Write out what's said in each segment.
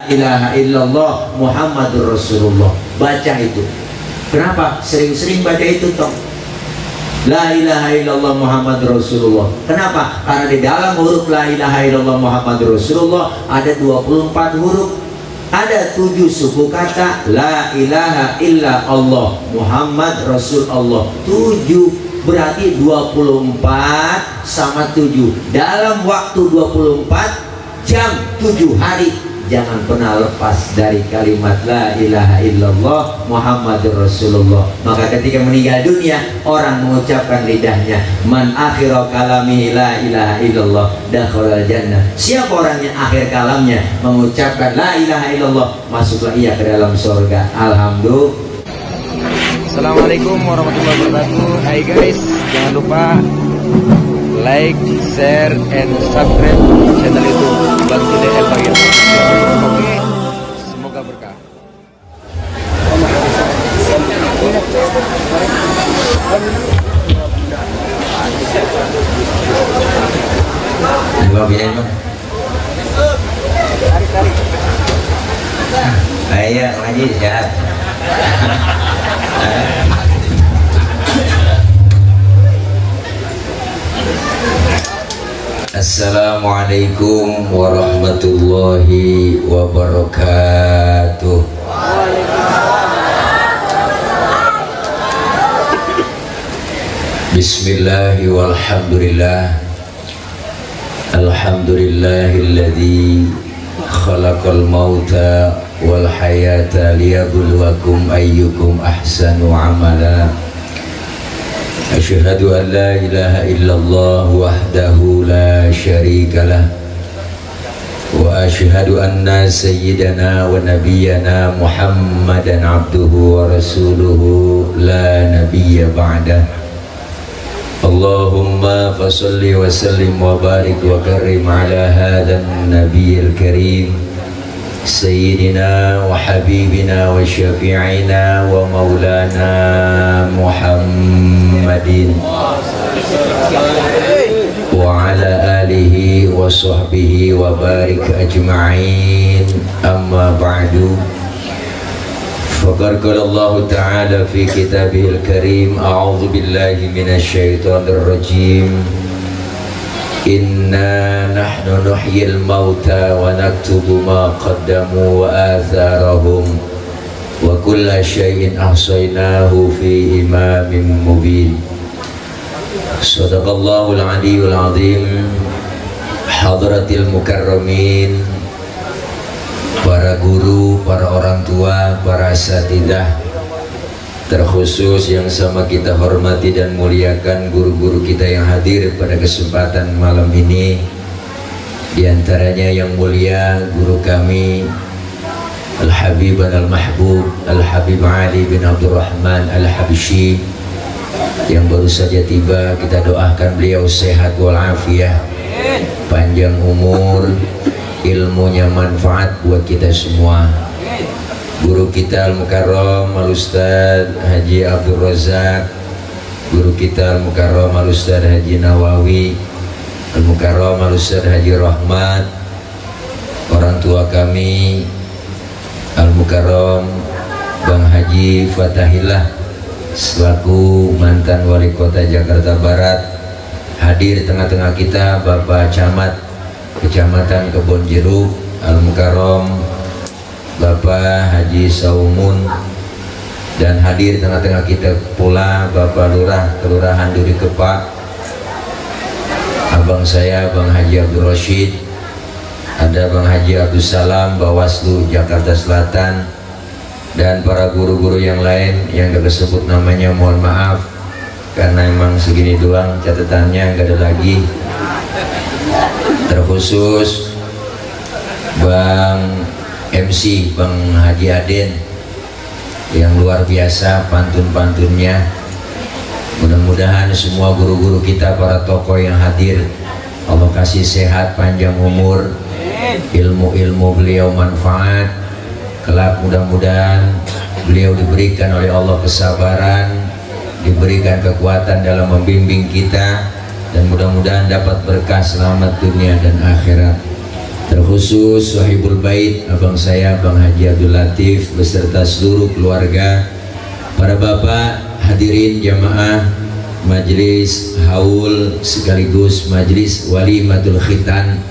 ilaha illallah Muhammadur Rasulullah. Baca itu. Kenapa? Sering-sering baca itu toh. La ilaha illallah Muhammadur Rasulullah. Kenapa? Karena di dalam huruf la ilaha illallah Muhammadur Rasulullah ada 24 huruf. Ada 7 suku kata la ilaha illa Allah Muhammad Rasulullah. 7 berarti 24 sama 7 dalam waktu 24 jam 7 hari. Jangan pernah lepas dari kalimat la ilaha illallah Muhammadur Rasulullah. Maka ketika meninggal dunia, orang mengucapkan lidahnya, man akhira kalami la ilaha illallah dakhalal jannah. Siapa orang yang akhir kalamnya mengucapkan la ilaha illallah, masuklah ia ke dalam surga. Alhamdulillah. Assalamualaikum warahmatullahi wabarakatuh. Hai guys, jangan lupa like, share, and subscribe channel YouTube Bantu DL Bagir. Oke, semoga berkah. Ayo ngaji sehat. Assalamualaikum warahmatullahi wabarakatuh. Bismillahi walhamdulillah. Alhamdulillahilladzi khalaqal mauta wal hayata liyabluwakum ayyukum ahsanu amala. Asyhadu an la ilaha illallah wahdahu la syarika lah, wa asyhadu anna sayyidana wa nabiyyana Muhammadan abduhu wa rasuluhu la nabiyya ba'dah. Allahumma fasalli wa sallim wa barik wa karim ala hadhan nabiyil karim Sayyidina wa habibina wa syafi'ina wa maulana Muhammadin wa ala alihi wa sahbihi wa barik ajma'in. Amma ba'du. Faqad qala Allah ta'ala fi kitabihil karim, a'udzu billahi minasy syaithanir rajim. Inna nahnu nuhyil mauta wa naktubu ma qaddamu wa atharahum wa kulla syai'in ahsaynahu fi imamin mubin. Sadaqallahul aliyyul azim. Hadratil mukarramin, para guru, para orang tua, para asatidzah, terkhusus yang sama kita hormati dan muliakan guru-guru kita yang hadir pada kesempatan malam ini. Di antaranya yang mulia guru kami Al-Habib Al-Mahbub Al-Habib Ali bin Abdurrahman Al-Habsyi yang baru saja tiba. Kita doakan beliau sehat walafiat, panjang umur, ilmunya manfaat buat kita semua. Guru kita Al-Mukarram Al-Ustadz Haji Abdul Razak, guru kita Al-Mukarram Al-Ustadz Haji Nawawi, Al-Mukarram Al-Ustadz Haji Rahmat, orang tua kami Al-Mukarram Bang Haji Fatahillah selaku mantan wali kota Jakarta Barat. Hadir tengah-tengah kita Bapak Camat Kecamatan Kebonjeruk Al-Mukarram Bapak Haji Saumun, dan hadir tengah-tengah kita pula Bapak Lurah Kelurahan Duri Kepak, abang saya Bang Haji Abdul Rashid, ada Bang Haji Abdul Salam Bawaslu Jakarta Selatan, dan para guru-guru yang lain yang gak disebut namanya mohon maaf karena emang segini doang catatannya, gak ada lagi. Terkhusus Bang MC Bang Haji Aden yang luar biasa pantun-pantunnya. Mudah-mudahan semua guru-guru kita, para tokoh yang hadir, Allah kasih sehat, panjang umur, ilmu-ilmu beliau manfaat. Kelak mudah-mudahan beliau diberikan oleh Allah kesabaran, diberikan kekuatan dalam membimbing kita, dan mudah-mudahan dapat berkah selamat dunia dan akhirat. terkhusus Sahibul Bait, abang saya Bang Haji Abdul Latif beserta seluruh keluarga, para bapak hadirin jamaah majelis haul sekaligus majelis walimatul khitan.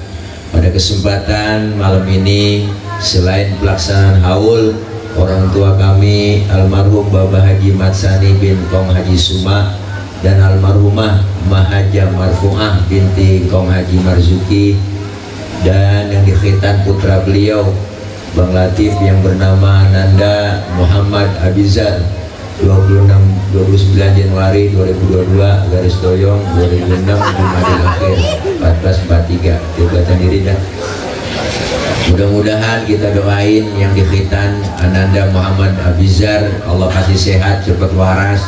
Pada kesempatan malam ini, selain pelaksanaan haul, orang tua kami almarhum Bapak Haji Matsani bin Kong Haji Suma dan almarhumah Mahaja Marfu'ah binti Kong Haji Marzuki, dan yang dikhitan putra beliau Bang Latif yang bernama Ananda Muhammad Abizar, 29 Januari 2022 garis doyong 2006 Jumadil Akhir 1443. Jabatan diri dah. Mudah-mudahan kita doain yang dikhitan Ananda Muhammad Abizar, Allah kasih sehat, cepat waras,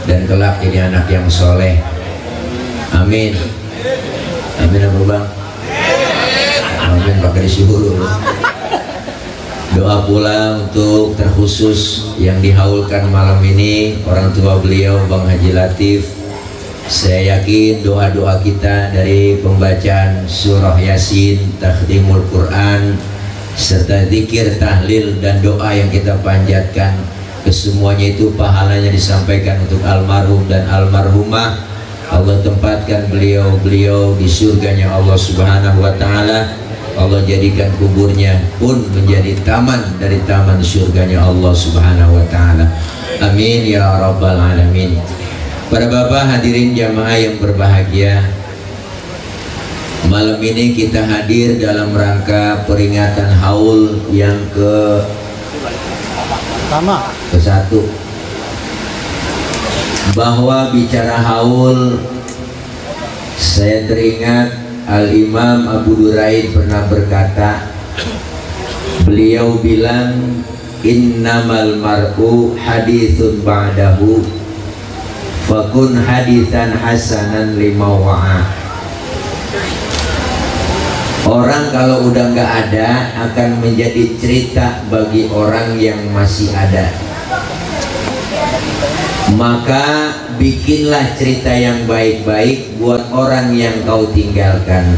dan kelak jadi anak yang soleh. Amin. Amin apa bang? Amin pakai disuruh. Doa pula untuk terkhusus yang dihaulkan malam ini, orang tua beliau Bang Haji Latif. Saya yakin doa-doa kita dari pembacaan surah Yasin, takhtimul Quran, serta zikir, tahlil, dan doa yang kita panjatkan, kesemuanya itu pahalanya disampaikan untuk almarhum dan almarhumah. Allah tempatkan beliau-beliau di surganya Allah Subhanahu wa Ta'ala. Allah jadikan kuburnya pun menjadi taman dari taman surganya Allah Subhanahu wa Ta'ala. Amin ya rabbal alamin. Para bapak hadirin jamaah yang berbahagia, malam ini kita hadir dalam rangka peringatan haul yang ke-1. Bahwa bicara haul, saya teringat Al-Imam Abu Duraid pernah berkata, beliau bilang, innamal mar'u hadithun ba'dahu fakun hadithan hasanan lima wa'a. Orang kalau udah nggak ada akan menjadi cerita bagi orang yang masih ada. Maka bikinlah cerita yang baik-baik buat orang yang kau tinggalkan.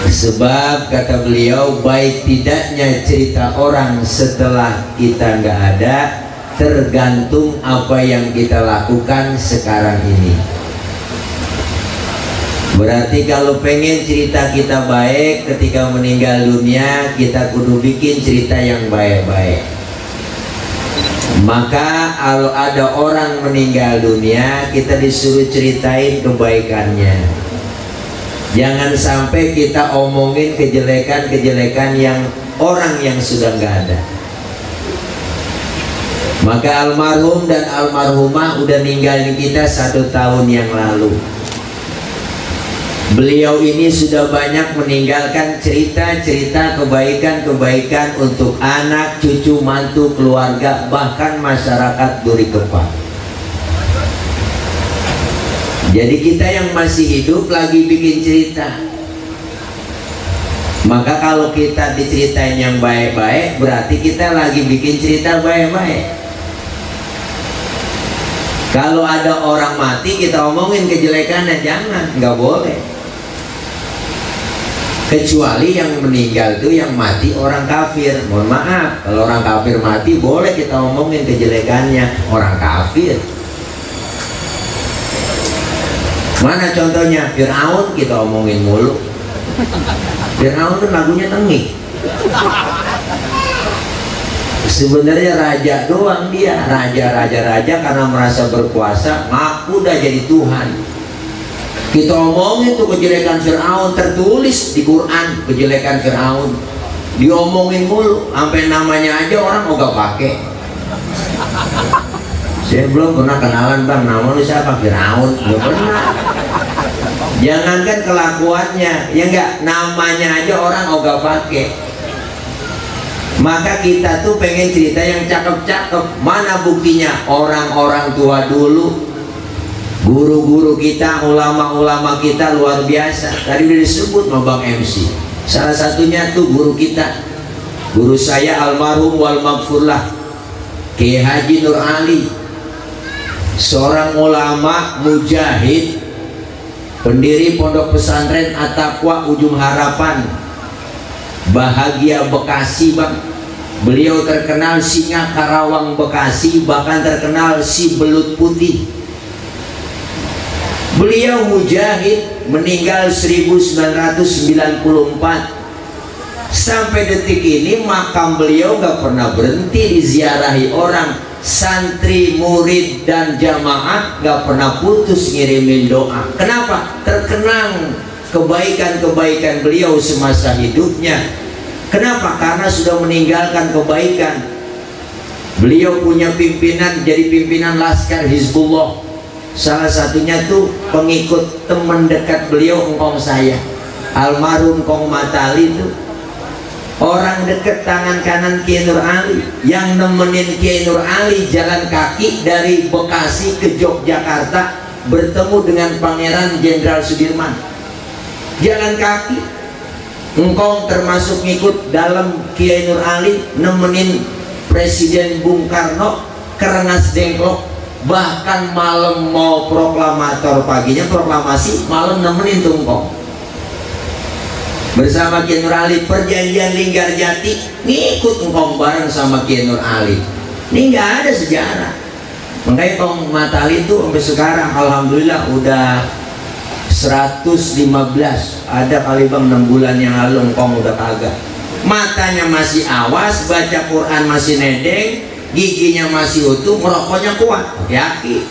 Sebab kata beliau, baik tidaknya cerita orang setelah kita nggak ada tergantung apa yang kita lakukan sekarang ini. Berarti kalau pengen cerita kita baik ketika meninggal dunia, kita kudu bikin cerita yang baik-baik. Maka kalau ada orang meninggal dunia, kita disuruh ceritain kebaikannya. Jangan sampai kita omongin kejelekan-kejelekan yang orang yang sudah nggak ada. Maka almarhum dan almarhumah udah ninggalin kita 1 tahun yang lalu. Beliau ini sudah banyak meninggalkan cerita-cerita kebaikan-kebaikan untuk anak, cucu, mantu, keluarga, bahkan masyarakat Duri Kepa. Jadi kita yang masih hidup lagi bikin cerita. Maka kalau kita diceritain yang baik-baik, berarti kita lagi bikin cerita baik-baik. Kalau ada orang mati, kita omongin kejelekannya, jangan, nggak boleh. Kecuali yang meninggal itu yang mati orang kafir. Mohon maaf, kalau orang kafir mati boleh kita omongin kejelekannya, orang kafir. Mana contohnya? Fir'aun kita omongin mulu. Fir'aun tuh lagunya tengik. Sebenarnya raja doang dia, raja karena merasa berkuasa ngaku udah jadi Tuhan. Kita omongin tuh kejelekan Fir'aun, tertulis di Quran kejelekan Fir'aun, diomongin mulu, sampai namanya aja orang ogah pakai. Saya belum pernah kenalan, bang, nama lu siapa? Fir'aun. Belum pernah. Jangankan kelakuannya, ya enggak, namanya aja orang ogah pakai. Maka kita tuh pengen cerita yang cakep-cakep. Mana buktinya? Orang-orang tua dulu, guru-guru kita, ulama-ulama kita luar biasa. Tadi udah disebut sama Bang MC. Salah satunya tuh guru kita, guru saya almarhum wal maghfurlah, Kiai Haji Nur Ali, seorang ulama mujahid, pendiri pondok pesantren At-Taqwa Ujung Harapan, Bahagia Bekasi bang. Beliau terkenal singa Karawang Bekasi, bahkan terkenal si belut putih. Beliau mujahid, meninggal 1994. Sampai detik ini makam beliau gak pernah berhenti diziarahi orang. Santri, murid, dan jamaah gak pernah putus ngirimin doa. Kenapa? Terkenang kebaikan-kebaikan beliau semasa hidupnya. Kenapa? Karena sudah meninggalkan kebaikan. Beliau punya pimpinan, jadi pimpinan Laskar Hizbullah. Salah satunya tuh pengikut teman dekat beliau, engkong saya, almarhum Kong Matali tuh orang dekat tangan kanan Kiai Nur Ali, yang nemenin Kiai Nur Ali jalan kaki dari Bekasi ke Yogyakarta bertemu dengan Pangeran Jenderal Sudirman. Jalan kaki. Engkong termasuk ngikut dalam Kiai Nur Ali nemenin Presiden Bung Karno ke Rengas Dengklok. Bahkan malam mau proklamator, paginya proklamasi, malam nemenin tuh Engkong bersama Kiai Nur Ali. Perjanjian Linggarjati ngikut Engkong bareng sama Kiai Nur Ali. Ini nggak ada sejarah. Makanya Kong Matali itu sampai sekarang alhamdulillah udah 115. Ada kali bang 6 bulan yang lalu Engkong udah kagak. Matanya masih awas, baca Quran masih nedeng, giginya masih utuh, merokoknya kuat. Yakin.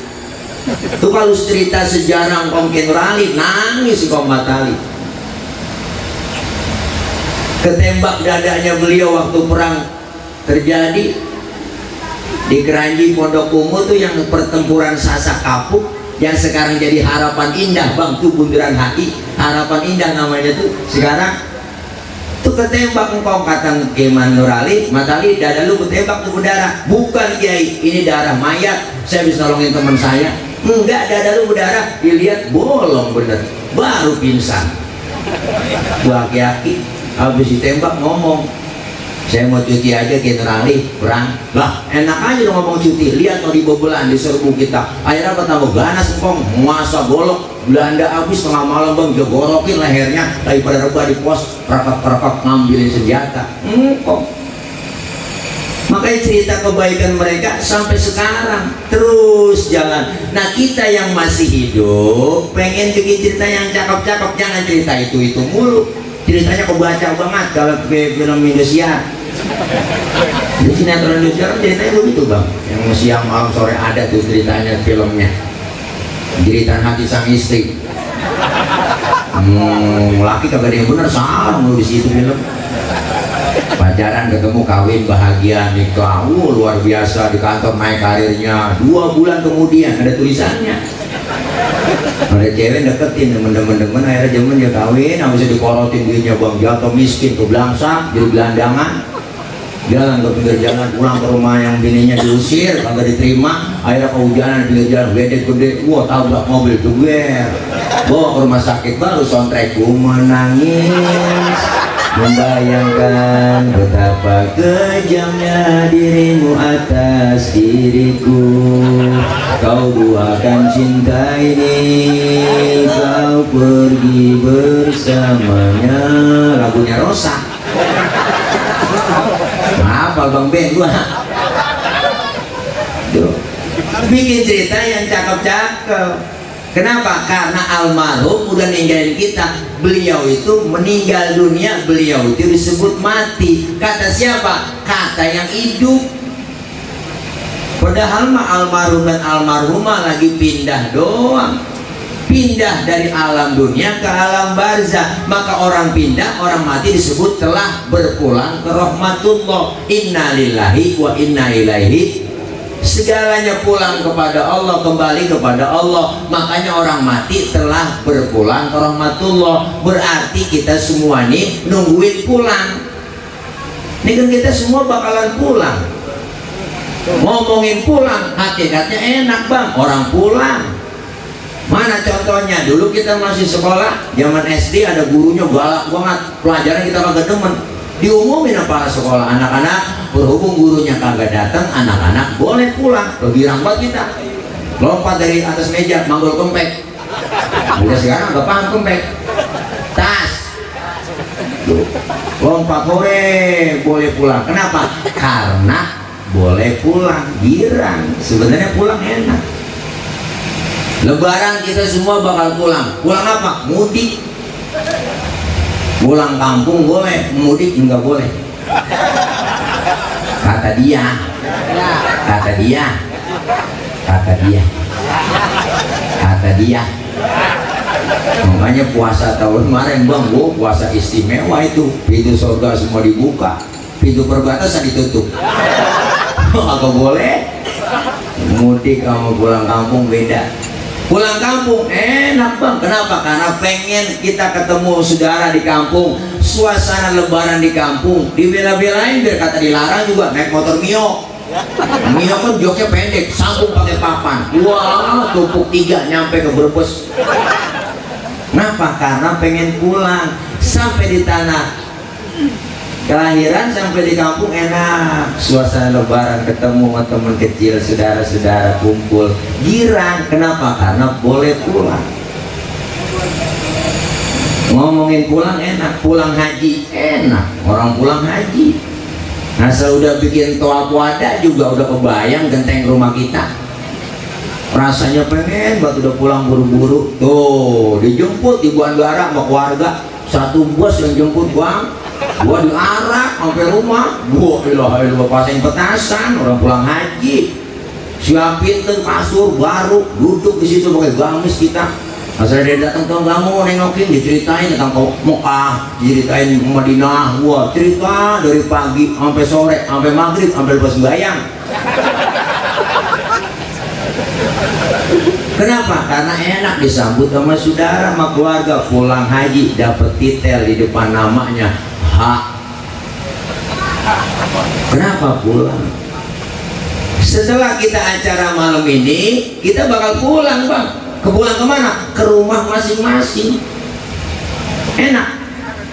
Itu kalau cerita sejarah Engkong Kiai Nur Ali, nangis Kong Matali. Ketembak dadanya beliau waktu perang terjadi di Keranji Pondok Ungu tuh, yang pertempuran Sasak Kapuk, yang sekarang jadi Harapan Indah bang, tuh bundaran HI Harapan Indah namanya tuh sekarang. Tuh ketembak Engkong, kata Kiai Nur Ali, Matali, dada lu ketembak tuh berdarah. Bukan Kiai, ini darah mayat, saya bisa nolongin teman saya. Enggak, dada lu berdarah. Dilihat bolong bener, baru pingsan. Gua aki-aki habis ditembak ngomong, saya mau cuti aja Kiai Nur Ali, perang. Lah enak aja lo ngomong cuti, lihat mau dibobolan diserbu kita. Akhirnya apa tambah ganas Engkong, masa golok. Belanda habis tengah malam bang, dia gorokin lehernya daripada rebah di pos, perpak ngambilin senjata. Engkong. Makanya cerita kebaikan mereka sampai sekarang terus jalan. Nah kita yang masih hidup pengen bikin cerita yang cakep-cakep, jangan cerita itu mulu. Ceritanya kebaca banget kalau ke film Indonesia. Di sinetron Indonesia kan ceritanya begitu bang, yang siang malam sore ada tuh ceritanya filmnya. Jeritan hati sang istri. Laki kagak ada yang bener, salah mulu di situ film. Pacaran ketemu kawin bahagia nikah, luar biasa, di kantor naik karirnya. 2 bulan kemudian ada tulisannya, ada cewek deketin temen-temen, akhirnya jaman dia kawin, habis itu dikorotin duitnya bang, jatuh miskin, kebelangsak, jadi gelandangan. Jalan ke pinggir jalan, pulang ke rumah yang bininya diusir, kagak diterima. Akhirnya kehujanan di pinggir jalan, gede-gede, wah tabrak mobil tuger, bawa ke rumah sakit. Baru soundtrack, ku menangis membayangkan betapa kejamnya dirimu atas diriku. Kau duakan cinta ini, kau pergi bersamanya. Lagunya Rosa. Apa Bang Ben gua? Bikin cerita yang cakep-cakep. Kenapa? Karena almarhum udah ninggalin kita. Beliau itu meninggal dunia, beliau itu disebut mati. Kata siapa? Kata yang hidup. Padahal mah almarhum dan almarhumah lagi pindah doang. Pindah dari alam dunia ke alam barzah. Maka orang pindah, orang mati disebut telah berpulang ke rahmatullah. Inna lillahi wa inna ilaihi. Segalanya pulang kepada Allah, kembali kepada Allah. Makanya orang mati telah berpulang ke rahmatullah. Berarti kita semua nih nungguin pulang. Ini kan kita semua bakalan pulang. Ngomongin pulang, hakikatnya enak bang, orang pulang. Mana contohnya? Dulu kita masih sekolah, zaman SD ada gurunya galak banget, pelajaran kita kagak demen. Diumumin apa sekolah, anak-anak berhubung gurunya kagak datang, anak-anak boleh pulang. Lebih rambat kita, lompat dari atas meja, manggul kempek. Udah sekarang nggak paham kempek, tas. Tuh. Lompat hore boleh pulang. Kenapa? Karena boleh pulang, girang. Sebenarnya pulang enak. Lebaran kita semua bakal pulang. Pulang apa? Mudik. Pulang kampung boleh, mudik enggak boleh. Kata dia. Kata dia. Kata dia. Kata dia. Makanya puasa tahun kemarin bang, puasa istimewa itu. Pintu surga semua dibuka, pintu perbatasan ditutup. Agak boleh. Mudik sama pulang kampung beda. Pulang kampung enak bang. Kenapa? Karena pengen kita ketemu saudara di kampung, suasana lebaran di kampung. Dibela-belain biar kata dilarang juga naik motor Mio. Mio kan joknya pendek, sambung pakai papan. Wah, tumpuk 3 nyampe ke Brebes. Kenapa? Karena pengen pulang. Sampai di tanah kelahiran, sampai di kampung enak. Suasana lebaran, ketemu sama teman kecil, saudara-saudara kumpul. Girang. Kenapa? Karena boleh pulang. Ngomongin pulang enak. Pulang haji enak. Orang pulang haji asal udah bikin toa puada juga udah kebayang genteng rumah kita. Rasanya pengen buat udah pulang buru-buru. Tuh dijemput di bandara sama keluarga, satu bos yang jemput bang, gua diarak sampai rumah. Gua ilaha illallah pasang petasan, orang pulang haji siapin tuh kasur baru, duduk di situ pakai gamis kita. Asal dia datang tuh kamu nengokin, diceritain tentang Mekah, diceritain Madinah. Gua cerita dari pagi sampai sore, sampai maghrib, sampai lepas sembahyang. Kenapa? Karena enak disambut sama saudara, sama keluarga. Pulang haji dapat titel di depan namanya hak. Kenapa pulang? Setelah kita acara malam ini, kita bakal pulang bang. Pulang kemana? Ke rumah masing-masing. Enak.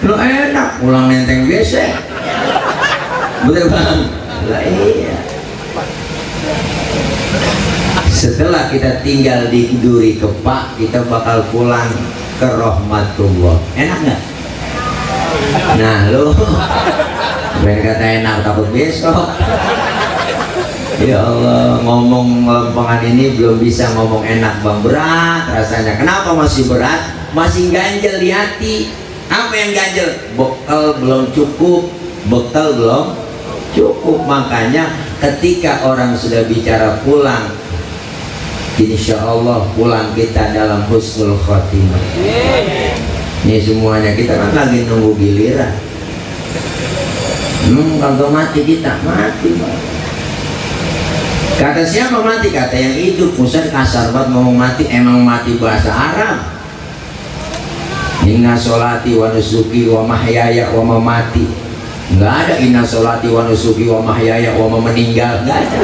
Lo enak pulang nenteng biasa. Betul bang? Lah iya. Setelah kita tinggal di Duri Kepak, kita bakal pulang ke rahmatullah. Enak nggak? Nah lo bukan kata enak takut besok. Ya Allah, ngomong lempengan ini belum bisa ngomong enak bang, berat rasanya. Kenapa masih berat? Masih ganjel di hati. Apa yang ganjel? Bekal belum cukup, bekal belum cukup. Makanya ketika orang sudah bicara pulang, insya Allah pulang kita dalam husnul khotimah. Ini semuanya kita kan lagi nunggu giliran. Kalau mati kita mati bang. Kata siapa mati? Kata yang hidup. Pusat kasar banget ngomong mati. Emang mati bahasa Arab. Inna sholati wa nusuki wa mahyaya wa mamati. Nggak ada inna sholati wa nusuki wa mahyaya wa meninggal. Nggak ada.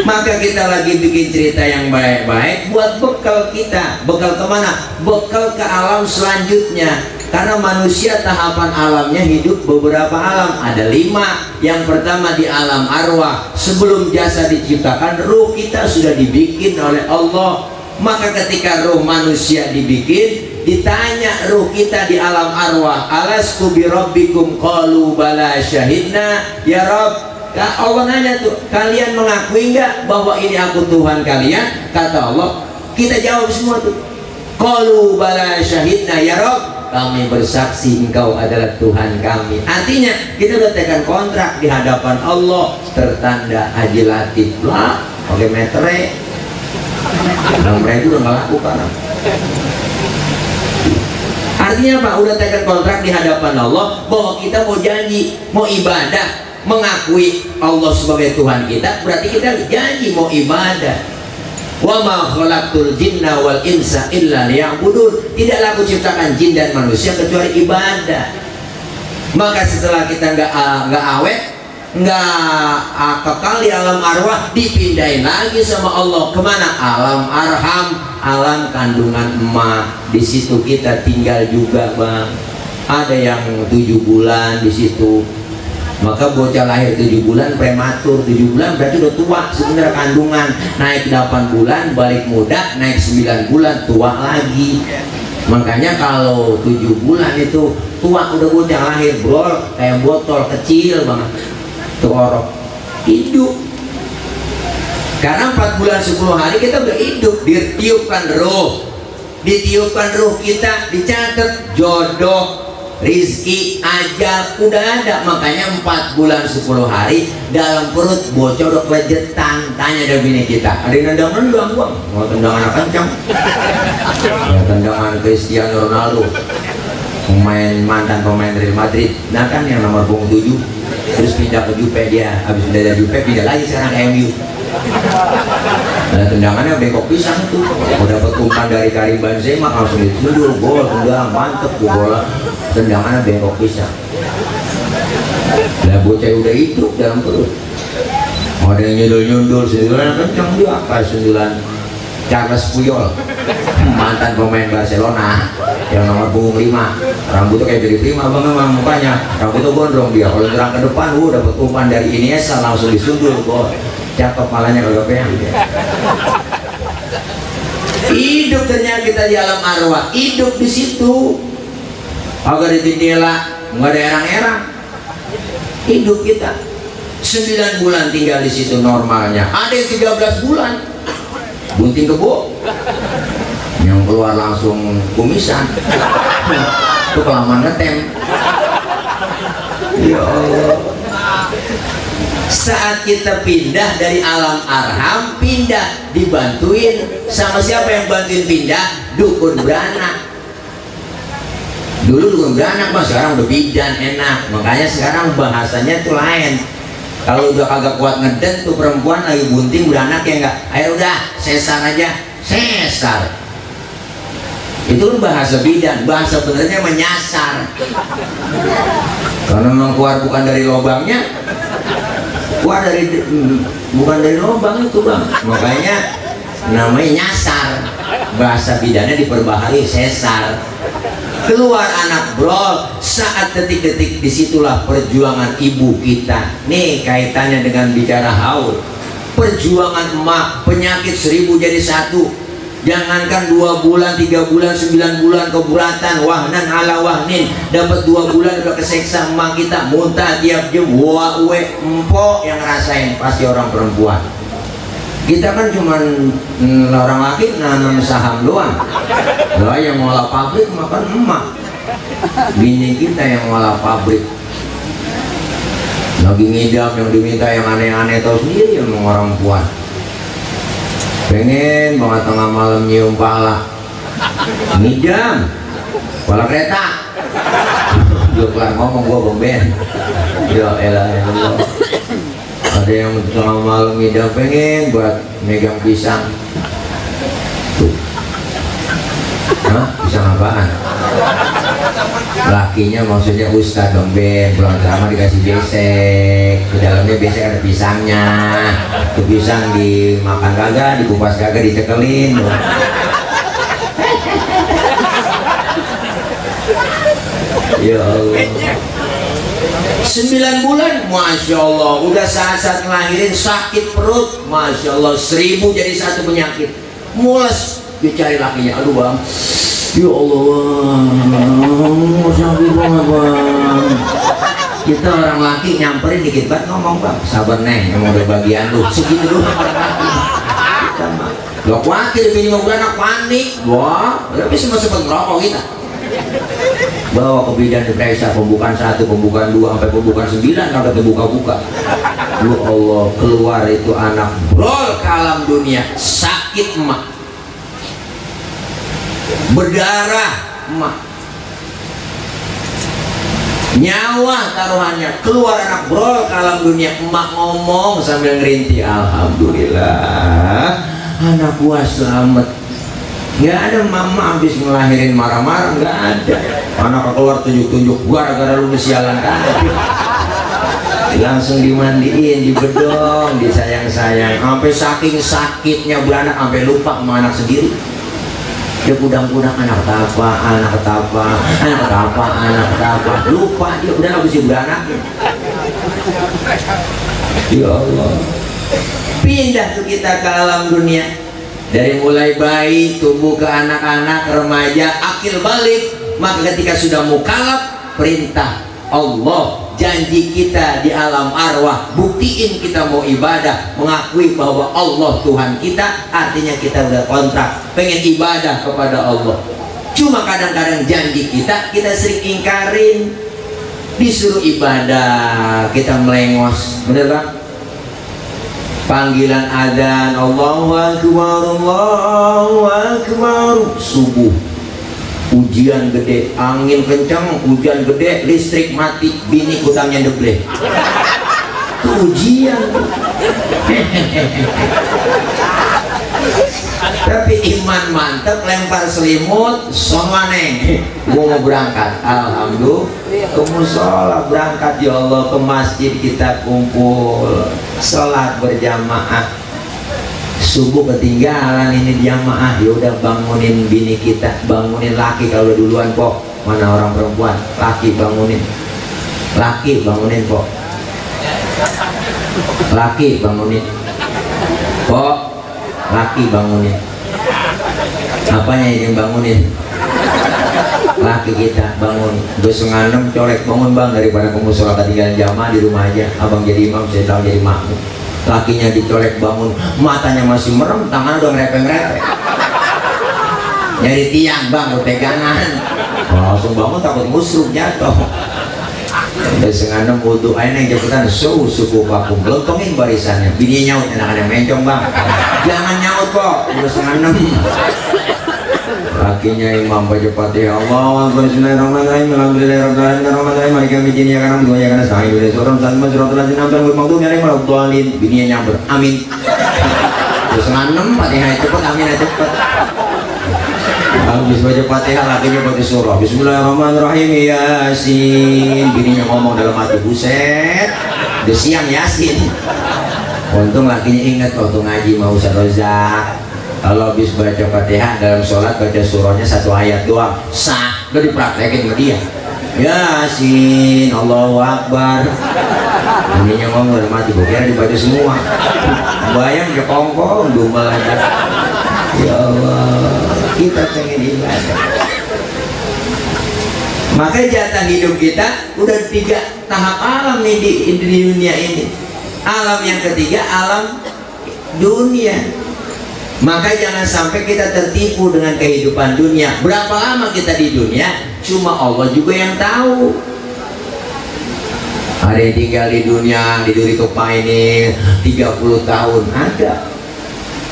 Maka kita lagi bikin cerita yang baik-baik buat bekal kita. Bekal kemana? Bekal ke alam selanjutnya. Karena manusia tahapan alamnya hidup beberapa alam. Ada 5. Yang pertama di alam arwah. Sebelum jasad diciptakan, ruh kita sudah dibikin oleh Allah. Maka ketika ruh manusia dibikin, ditanya ruh kita di alam arwah, alastu bi rabbikum qalu bala syahidna ya Rabb. Allah nanya tuh, kalian mengakui nggak bahwa ini aku Tuhan kalian? Kata Allah, kita jawab semua tuh, qalu bala syahidna ya Rabb, kami bersaksi engkau adalah Tuhan kami. Artinya kita udah tekan kontrak di hadapan Allah, tertanda Haji Latif lah, pakai metere. Nah, mereka udah nggak laku kan? Artinya apa? Udah tekan kontrak di hadapan Allah bahwa kita mau janji, mau ibadah, mengakui Allah sebagai Tuhan kita, berarti kita janji mau ibadah. Wa ma khalaqtul jinna wal insa illa liya'budun. Tidaklah aku ciptakan jin dan manusia kecuali ibadah. Maka setelah kita nggak awet, nggak kekal di alam arwah, dipindahin lagi sama Allah kemana? Alam arham, alam kandungan emak. Di situ kita tinggal juga bang. Ada yang 7 bulan di situ. Maka bocah lahir 7 bulan prematur. 7 bulan berarti udah tua sebenarnya kandungan. Naik 8 bulan balik muda, naik 9 bulan tua lagi. Makanya kalau 7 bulan itu tua udah bocah lahir bro, kayak botol kecil banget tuh orok hidup. Karena 4 bulan 10 hari kita udah hidup, ditiupkan roh kita, dicatat jodoh, rizki, ajal udah ada. Makanya 4 bulan 10 hari dalam perut bocah udah kelejetan. Tanya dari bini kita, ada yang nendang-nendang bang, mau tendangan apa kencang? Ya, tendangan Cristiano Ronaldo, mantan pemain Real Madrid, nah kan yang nomor punggung 7, terus pindah ke Juve. Dia habis pindah dari Juve pindah lagi sekarang ke MU. Nah, tendangannya bengkok pisang tuh. Mau dapat umpan dari Karim Benzema langsung ditundul, gol, tendang, mantep tuh bola. Tendangannya bengkok pisang. Nah, bocah udah hidup dalam perut. Ada yang nyundul-nyundul, sundulan kencang dia, kayak sundulan Charles Puyol, mantan pemain Barcelona yang nomor punggung 5. Rambutnya kayak jadi prima bang, memang mukanya rambutnya gondrong dia. Kalau nyerang ke depan, dapat umpan dari Iniesta langsung disundul, gol. Cakep malahnya kalau peang dia. Hidup ternyata kita di alam arwah, hidup di situ. Agar di jendela nggak ada erang-erang. Hidup kita 9 bulan tinggal di situ normalnya. Ada yang 13 bulan bunting kebo, yang keluar langsung kumisan. Itu kelamaan ngetem. Ya Allah. Saat kita pindah dari alam arham, pindah dibantuin sama siapa yang bantuin pindah? Dukun beranak. Dulu dukun beranak mas, sekarang udah bidan enak. Makanya sekarang bahasanya tuh lain. Kalau udah kagak kuat ngeden tuh perempuan lagi bunting beranak ya enggak, ayo udah sesar aja, sesar. Itu kan bahasa bidan, bahasa benernya menyasar. Karena memang keluar bukan dari lubangnya, keluar dari bukan dari lubang itu bang. Makanya namanya nyasar. Bahasa bidannya diperbaharui sesar. Keluar anak brol, saat detik-detik disitulah perjuangan ibu kita. Nih kaitannya dengan bicara haul. Perjuangan emak, penyakit 1000 jadi 1. Jangankan 2 bulan, 3 bulan, 9 bulan keburatan, wahnan ala wahnin. Dapat 2 bulan udah keseksa emak kita, muntah tiap jam, wawe empok yang ngerasain pasti orang perempuan. Kita kan cuman orang laki nanam saham doang. Lah yang ngolah pabrik makan emak. Bini kita yang ngolah pabrik. Lagi ngidam yang diminta yang aneh-aneh tahu sendiri yang orang puan. Pengen banget tengah malam nyium pala. Ngidam. Pala kereta. Dia kelar ngomong gua bemben. Ya elah ya Allah. Ada yang tengah malam ngidam pengen buat megang pisang. Tuh. Hah? Pisang apaan? Lakinya maksudnya ustad dong Ben, pulang ceramah dikasih besek. Di dalamnya besek ada pisangnya. Tuh pisang dimakan kagak, dikupas kagak, dicekelin. Ya Allah. 9 bulan, Masya Allah, udah saat-saat ngelahirin sakit perut, Masya Allah, 1000 jadi 1 penyakit, mules, dicari lakinya, aduh bang, ya Allah, sakit banget bang. Kita orang laki nyamperin dikit banget ngomong bang, sabar neng, emang udah bagian lu, segitu dulu orang laki. Kita mah, gak khawatir, bini mau beranak panik, wah, tapi sempat ngerokok kita. Bawa ke bidan diperiksa, pembukaan 1, pembukaan 2, sampai pembukaan 9 sampai kebuka-buka. Ya Allah, keluar itu anak brol ke alam dunia, sakit emak, berdarah emak, nyawa taruhannya, keluar anak brol ke alam dunia. Emak ngomong sambil ngerintih, alhamdulillah anak gua selamat. Nggak ada mama habis ngelahirin marah-marah, nggak ada. Anak keluar tunjuk-tunjuk gara-gara lu sialan kan. Langsung dimandiin, dibedong, disayang-sayang. Sampai saking sakitnya beranak sampai lupa sama anak sendiri. Dia kudang-kudang anak apa, anak apa, anak apa, anak apa. Lupa dia udah habis beranak. Ya Allah. Pindah tuh kita ke alam dunia. Dari mulai bayi, tumbuh ke anak-anak, remaja, akil balik. Maka ketika sudah mukallaf, perintah Allah, janji kita di alam arwah, buktiin kita mau ibadah, mengakui bahwa Allah Tuhan kita, artinya kita udah kontrak pengen ibadah kepada Allah. Cuma kadang-kadang janji kita sering ingkarin. Disuruh ibadah kita melengos, bener bang? Panggilan adzan Allahu Akbar, Allahu Akbar, subuh ujian gede, angin kencang, hujan gede, listrik mati, bini kutangnya deble. Itu ujian. Tapi iman mantep, lempar selimut, sono neng, gua mau berangkat. Alhamdulillah, ke musola berangkat, ya Allah, ke masjid kita kumpul, sholat berjamaah. Subuh ketinggalan ini jamaah, ya udah bangunin bini kita, bangunin laki kalau duluan kok. Mana orang perempuan? Laki bangunin, laki bangunin kok, laki bangunin kok, laki bangunin. Apanya yang bangunin? Laki kita bangun. 5:30 colek bangun bang, daripada kamu sholat ketinggalan jamaah di rumah aja. Abang jadi imam, saya tahu jadi makmum. Lakinya dicolek bangun, matanya masih merem, tangan udah ngerepeng-repeng. Nyari tiang bang, udah pegangan. Langsung bangun takut musruk jatuh. Udah 5:30 wudhu, akhirnya yang jemputan suku vakum, lempengin barisannya. Bini nyaut, anak-anak mencong bang. Jangan nyaut kok, udah 5:30. Lakinya imam baca Fatihah, Allahu Akbar, Bismillahirrahmanirrahim, Alhamdulillahirabbil alamin, Arrahmanirrahim, Maliki yaumiddin, iyyaka na'budu wa iyyaka nasta'in, ihdinas siratal mustaqim, siratal ladzina an'amta 'alaihim ghairil maghdubi 'alaihim waladdallin. Bininya nyamber, amin. Terus 5:30 Fatihah cepet, amin cepet. Habis baca Fatihah, lakinya baca surah Bismillahirrahmanirrahim, Yasin. Bininya ngomong dalam hati, buset, udah siang Yasin. Untung lakinya ingat waktu ngaji mau Ustaz Rozak, kalau habis baca Fatihah dalam sholat baca surahnya 1 ayat doang, sah, udah dipraktekin sama dia. Yasin, Allahu Akbar. Ininya ngomong dalam hati, gue kira dibaca semua. Bayang ke kongkong, dumel aja. Ya Allah, kita pengen ibadah. Maka jatah hidup kita udah 3 tahap alam nih di dunia ini. Alam yang ketiga, alam dunia. Maka jangan sampai kita tertipu dengan kehidupan dunia. Berapa lama kita di dunia, cuma Allah juga yang tahu. Ada yang tinggal di dunia, di Duri Kepa ini 30 tahun ada.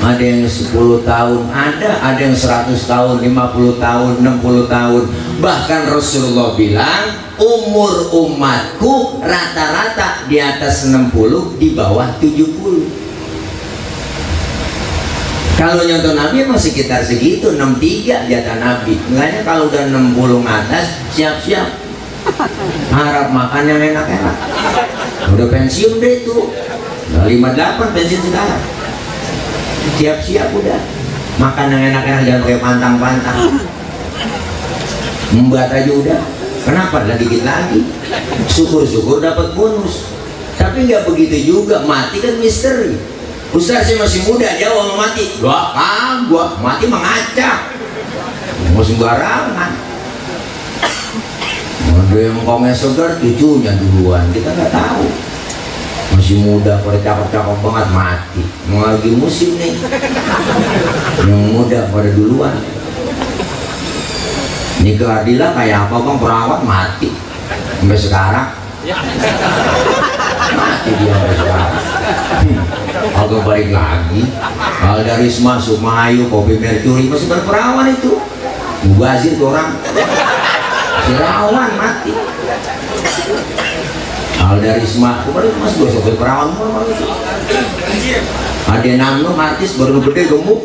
Ada yang 10 tahun ada yang 100 tahun, 50 tahun, 60 tahun. Bahkan Rasulullah bilang umur umatku rata-rata di atas 60, di bawah 70. Kalau nyontoh Nabi masih sekitar segitu, 63 jatah Nabi. Makanya kalau udah 60 atas, siap-siap harap makan yang enak-enak. Udah pensiun deh itu, udah 58 pensiun sekarang. Siap-siap udah makan yang enak-enak, jangan pakai pantang-pantang. Membuat aja udah. Kenapa? Lah dikit lagi. Syukur-syukur dapat bonus. Tapi nggak begitu juga, mati kan misteri. Ustaz saya masih muda, jauh mau mati. Gua mati mengacak. Mau sembarangan. Ada yang kongnya segar, cucunya duluan, kita nggak tahu. Masih muda, pada cakep-cakep banget mati. Mau lagi musim nih, yang muda pada duluan. Ini keadilan kayak apa bang, perawat mati sampai sekarang. Mati dia sampai sekarang. Agak balik lagi. Aldarisma, Sumayu, Kopi Mercury masih berperawan itu. Mubazir tuh orang. Sirawan mati. Aldarisma, kemarin mas gue sampai perawan semua. Ada Namno artis baru gede gemuk.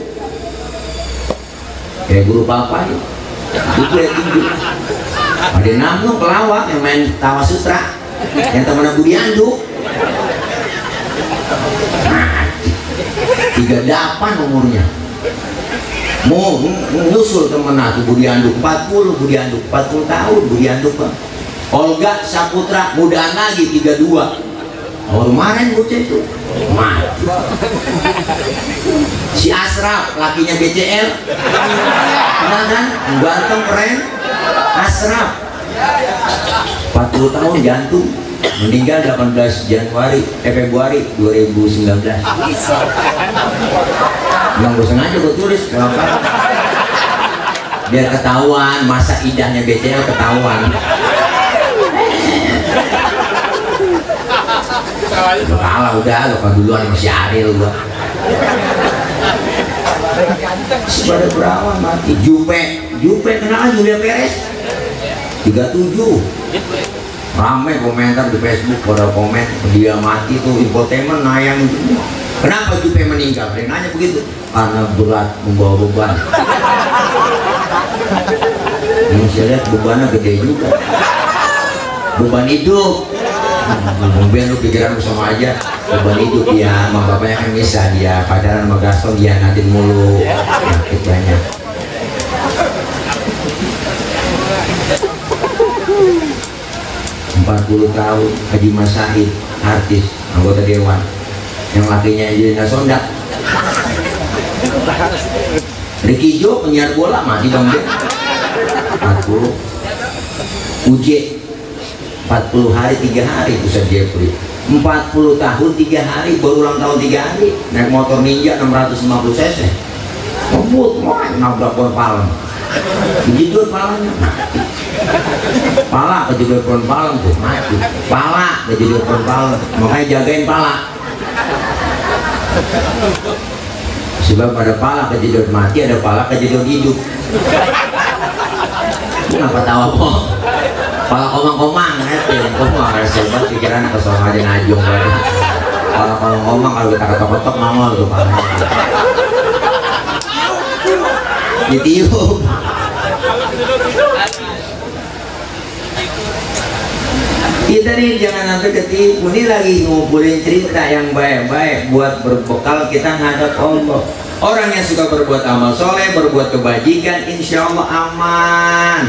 Kayak guru papa ya. Itu ya tinggi. Ada Namno pelawak yang main Tawa Sutra, yang teman Budi Anduk. 38 umurnya. Mau nyusul temen aku Budi Anduk 40, Budi Anduk 40 tahun Budi Anduk bang. Olga Saputra mudaan lagi 32. Baru kemarin bocah itu mati. Si Asraf lakinya BCL, pernah kan? Ganteng keren. Asraf 40 tahun jantung, meninggal 18 Februari 2019. Emang gue sengaja gue tulis kenapa? Biar ketahuan masa idahnya BCL ketahuan. Lo kalah udah, lo kan duluan masih Ariel gua. Pada berawan mati. Jupe kenal Julia Perez 37. Ramai komentar di Facebook pada komen dia mati tuh infotainment nayang semua. Kenapa Jupe meninggal? Dia nanya begitu. Karena berat membawa beban. Yang saya lihat bebannya gede juga. Beban hidup. Mungkin lu pikiran sama aja beban hidup ya, sama bapaknya kan bisa dia pacaran sama Gaston dia nanti mulu sakit banyak. tahun Haji Mas Sahid, artis anggota dewan yang lakinya Angelina Sondak. Ricky Jo penyiar bola mati dong dia. 40 UJ 40 hari 3 hari Pusat Jeffrey 40 tahun 3 hari baru ulang tahun 3 hari naik motor Ninja 650 cc ngebut nabrak pohon palem dijidut palanya mati pala kejidut pohon palem tuh mati pala kejidut pohon palem makanya jagain pala sebab ada pala kejidut mati ada pala kejidut hidup. Kenapa tahu kok? Pala komang-komang, komang rasa banget pikiran kesel aja najong banget. Pala komang kalau kita ketok-ketok nongol tuh palanya. Ditiup. Kita nih jangan sampai ketipu. Ini lagi ngumpulin cerita yang baik-baik buat berbekal kita ngadap Allah. Orang yang suka berbuat amal soleh, berbuat kebajikan, insya Allah aman.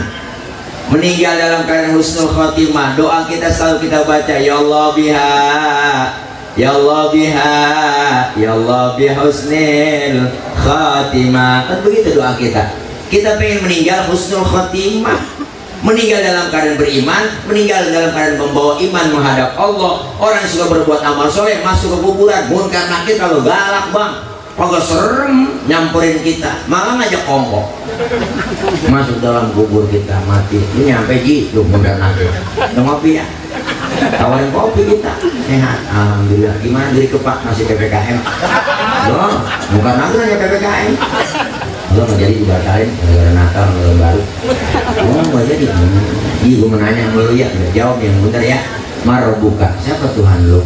Meninggal dalam keadaan husnul khotimah. Doa kita selalu kita baca, ya Allah biha, ya Allah biha, ya Allah bihusnil khotimah. Kan begitu doa kita. Kita pengen meninggal husnul khotimah, meninggal dalam keadaan beriman, meninggal dalam keadaan membawa iman menghadap Allah. Orang yang suka berbuat amal soleh masuk ke kuburan, munkar nakir kalau galak bang. Kagak serem nyamperin kita, malah ngajak kongkok masuk dalam kubur kita mati. Ini nyampe ji, lu mudah nanti. Udah ngopi ya? Tawarin kopi kita, sehat. Alhamdulillah. Gimana diri ke Pak masih PPKM? Loh, bukan aku nanya PPKM. Lo nggak jadi dibatalin gara-gara Natal tahun baru. Oh nggak jadi. Iya gue menanya sama lu ya, jawab yang bener ya. Marobuka, siapa Tuhan lo?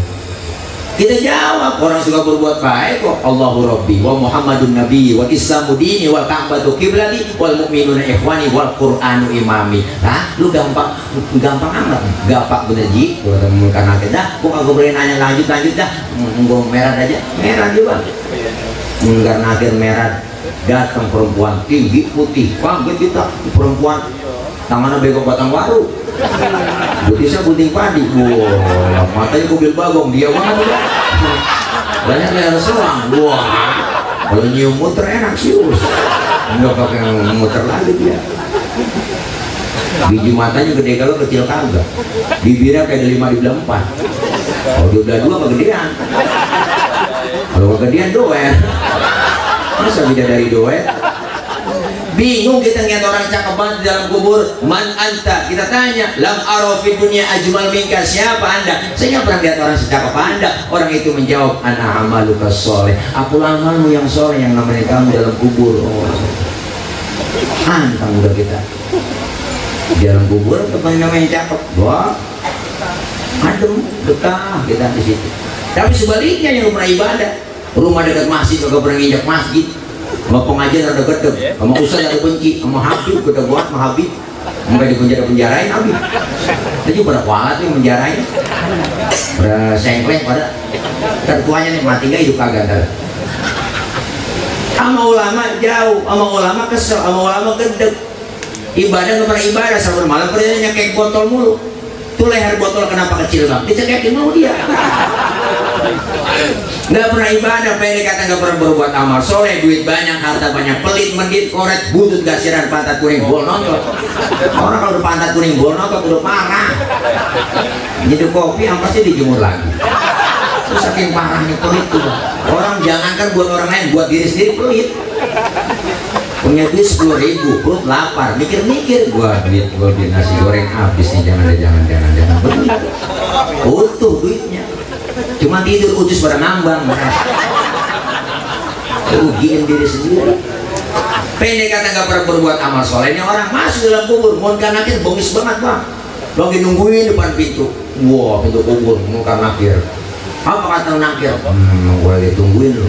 Kita jawab, orang suka berbuat baik kok. Allahu Rabbi wa Muhammadun Nabi wa Islamu dini wal Ka'batu qiblati wal mu'minuna ikhwani wal Qur'anu imami. Hah? Lu gampang amat. Gampang bener ji. Kalau temen karena kita, gua kagak boleh nanya lanjut dah. Gua merah aja. Merah juga. Enggak nakir merah. Datang perempuan tinggi putih. Kaget kita perempuan. Tangannya begok batang waru. Betisnya puting padi, wah, matanya kubil bagong, dia banget ya. Banyak leher selang, wah. Kalau nyium muter enak sih, enggak pakai muter lagi dia. Biji matanya gede kalau kecil kagak. Bibirnya kayak 5 dibilang 4. Kalau dia udah 2 kegedean. Kalau kegedean doer. Masa beda dari doer? Bingung kita ngeliat orang cakep banget di dalam kubur. Man anta? Kita tanya. Lam arafi dunia ajmal minka. Siapa anda? Saya nggak pernah lihat orang secakep anda. Orang itu menjawab, ana amaluka soleh. Aku amalmu yang soleh yang namanya kamu dalam kubur. Oh. Antang udah kita di dalam kubur teman namanya cakep. Wah, adem, betah kita di situ. Tapi sebaliknya yang pernah ibadah, rumah dekat masjid kagak pernah nginjak masjid. Sama pengajian ada gedeg, sama ustaz ada benci, sama Habib kita buat sama Habib, sampai dipenjarain Habib. Itu pada kualat nih menjarain, pada sengkleng pada tertuanya nih mati gak hidup kagak ntar. Sama ulama jauh, sama ulama kesel, sama ulama gedeg. Ibadah nggak pernah ibadah, sabar malam kerjanya kayak botol mulu. Tuh leher botol kenapa kecil bang? Dicekekin mau dia. Nggak pernah ibadah, pendek kata nggak pernah berbuat amal soleh, duit banyak, harta banyak, pelit, mendit, koret, butut, gasiran, pantat kuning, bol nonton. Orang kalau udah pantat kuning, bol nonton udah parah. Jadi kopi apa sih dijemur lagi. Terus saking parahnya pelit tuh. Orang jangankan buat orang lain, buat diri sendiri pelit. Punya duit 10.000, perut lapar, mikir-mikir, gua beli nasi goreng habis nih, jangan beli. Utuh duitnya. Cuma tidur utus pada ngambang. Rugiin diri sendiri. Pendek kata nggak pernah berbuat amal soleh. Ini orang masuk dalam kubur, munkar nakir bongis banget bang. Lagi nungguin depan pintu. Wah, pintu kubur, munkar nakir. Apa kata nakir? Gue lagi tungguin lu.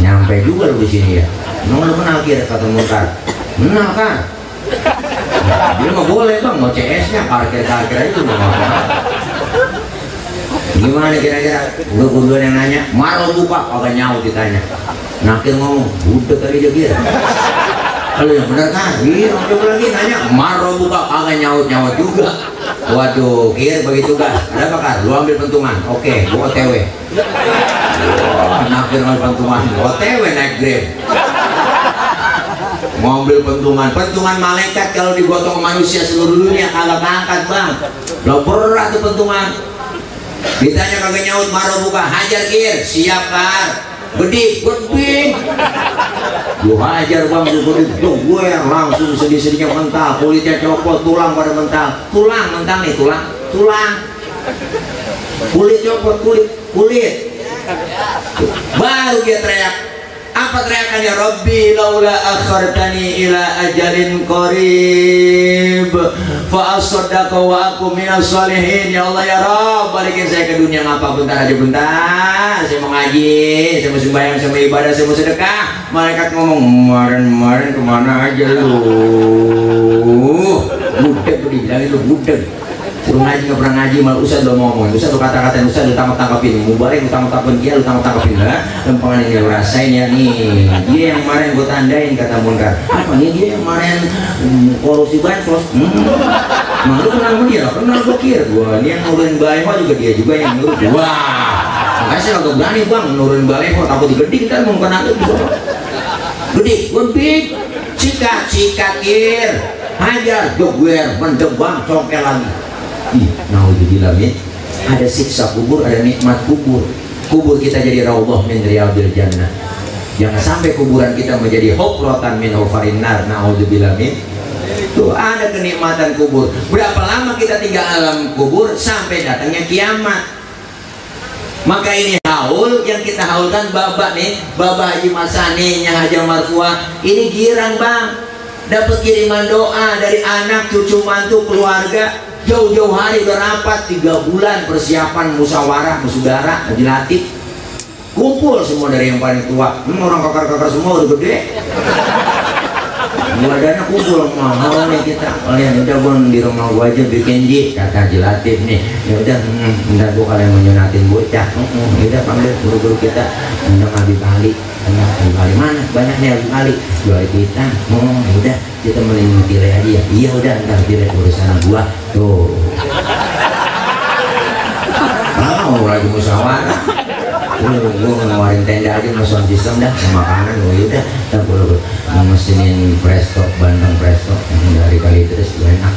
Nyampe juga lu di sini ya. Lu kenal kir kata munkar. Kenal kan? Dia mah boleh bang, mau CS-nya parkir aja lu mau. Gimana kira-kira? Gue duluan yang nanya, marah lupa, agak nyaut ditanya. Nakir ngomong, udah kali dia kira. Kalau yang benar kan? Iya, coba lagi nanya, marah lupa, agak nyaut juga. Waduh, kir begitu kan? Ada apa kan? Lu ambil pentungan, oke, gue OTW. Wah, nakir ambil pentungan, OTW naik Grab. Mau ambil pentungan malaikat kalau digotong manusia seluruh dunia kagak angkat bang. Lo berat tuh pentungan. Ditanya kagak nyaut, marah buka, hajar kir, siap kar, bedik, lu hajar bang, gue yang langsung sedih-sedihnya mental, kulitnya copot, tulang pada mental, nih tulang, kulit copot, kulit, baru dia teriak. Apa teriakannya? Rabbi laula akhartani ila ajalin qarib fa asaddaqa wa aku minas sholihin. Ya Allah ya Rabb, balikin saya ke dunia ngapa bentar aja bentar. Saya mau ngaji, saya mau sembahyang, saya mau ibadah, saya mau sedekah. Malaikat ngomong, kemarin kemana aja lu? Budak tuh dibilangin lu budak. Suruh ngaji nggak pernah ngaji, malah usah lo ngomong, usah lo kata-katain, usah lo tangkap-tangkapin, mubarak lo tangkap-tangkapin dia, lo tangkap-tangkapin lah. Lempengan ini lo rasain ya nih, dia yang kemarin gue tandain kata munkar. Apa nih dia yang kemarin korupsi bansos? Nah lo kenal sama dia, kenal gue kira gue, ini yang nurunin baleho juga dia juga yang nyuruh. Wah, makanya saya nggak berani bang nurunin baleho, takut digeding kan mau kena itu. Gedik, sikat kir, hajar, jogwer, mendebang, congkel lagi. Naudzubillah, ada siksa kubur, ada nikmat kubur. Kubur kita jadi raudhah min riyadil jannah. Jangan sampai kuburan kita menjadi hufratan min hufarin nar. Naudzubillah. Tuh ada kenikmatan kubur. Berapa lama kita tinggal alam kubur sampai datangnya kiamat. Maka ini haul yang kita haulkan babak nih, babak Haji Masani, Haji Marfuah. Ini girang bang, dapat kiriman doa dari anak, cucu, mantu, keluarga. Jauh-jauh hari udah rapat 3 bulan persiapan musyawarah saudara legislatif, kumpul semua dari yang paling tua, orang kakak-kakak semua udah gede, badannya kumpul mahal nih kita. Kalian udah bang di rumah gua aja bikin kata legislatif nih, ya udah bentar gua kalian mau nyunatin bocah, ya udah panggil guru-guru kita, undang Habib Ali. Habib mana banyak nih Habib Ali jual kita, ya udah kita mending pilih aja ya. Iya udah ntar pilih urusan gua tuh. Lagi musyawarah, gua nawarin tenda aja sama sound system dah, sama makanan. Oh yaudah, ntar gua memesenin presto, bandeng presto yang dari kali terus enak.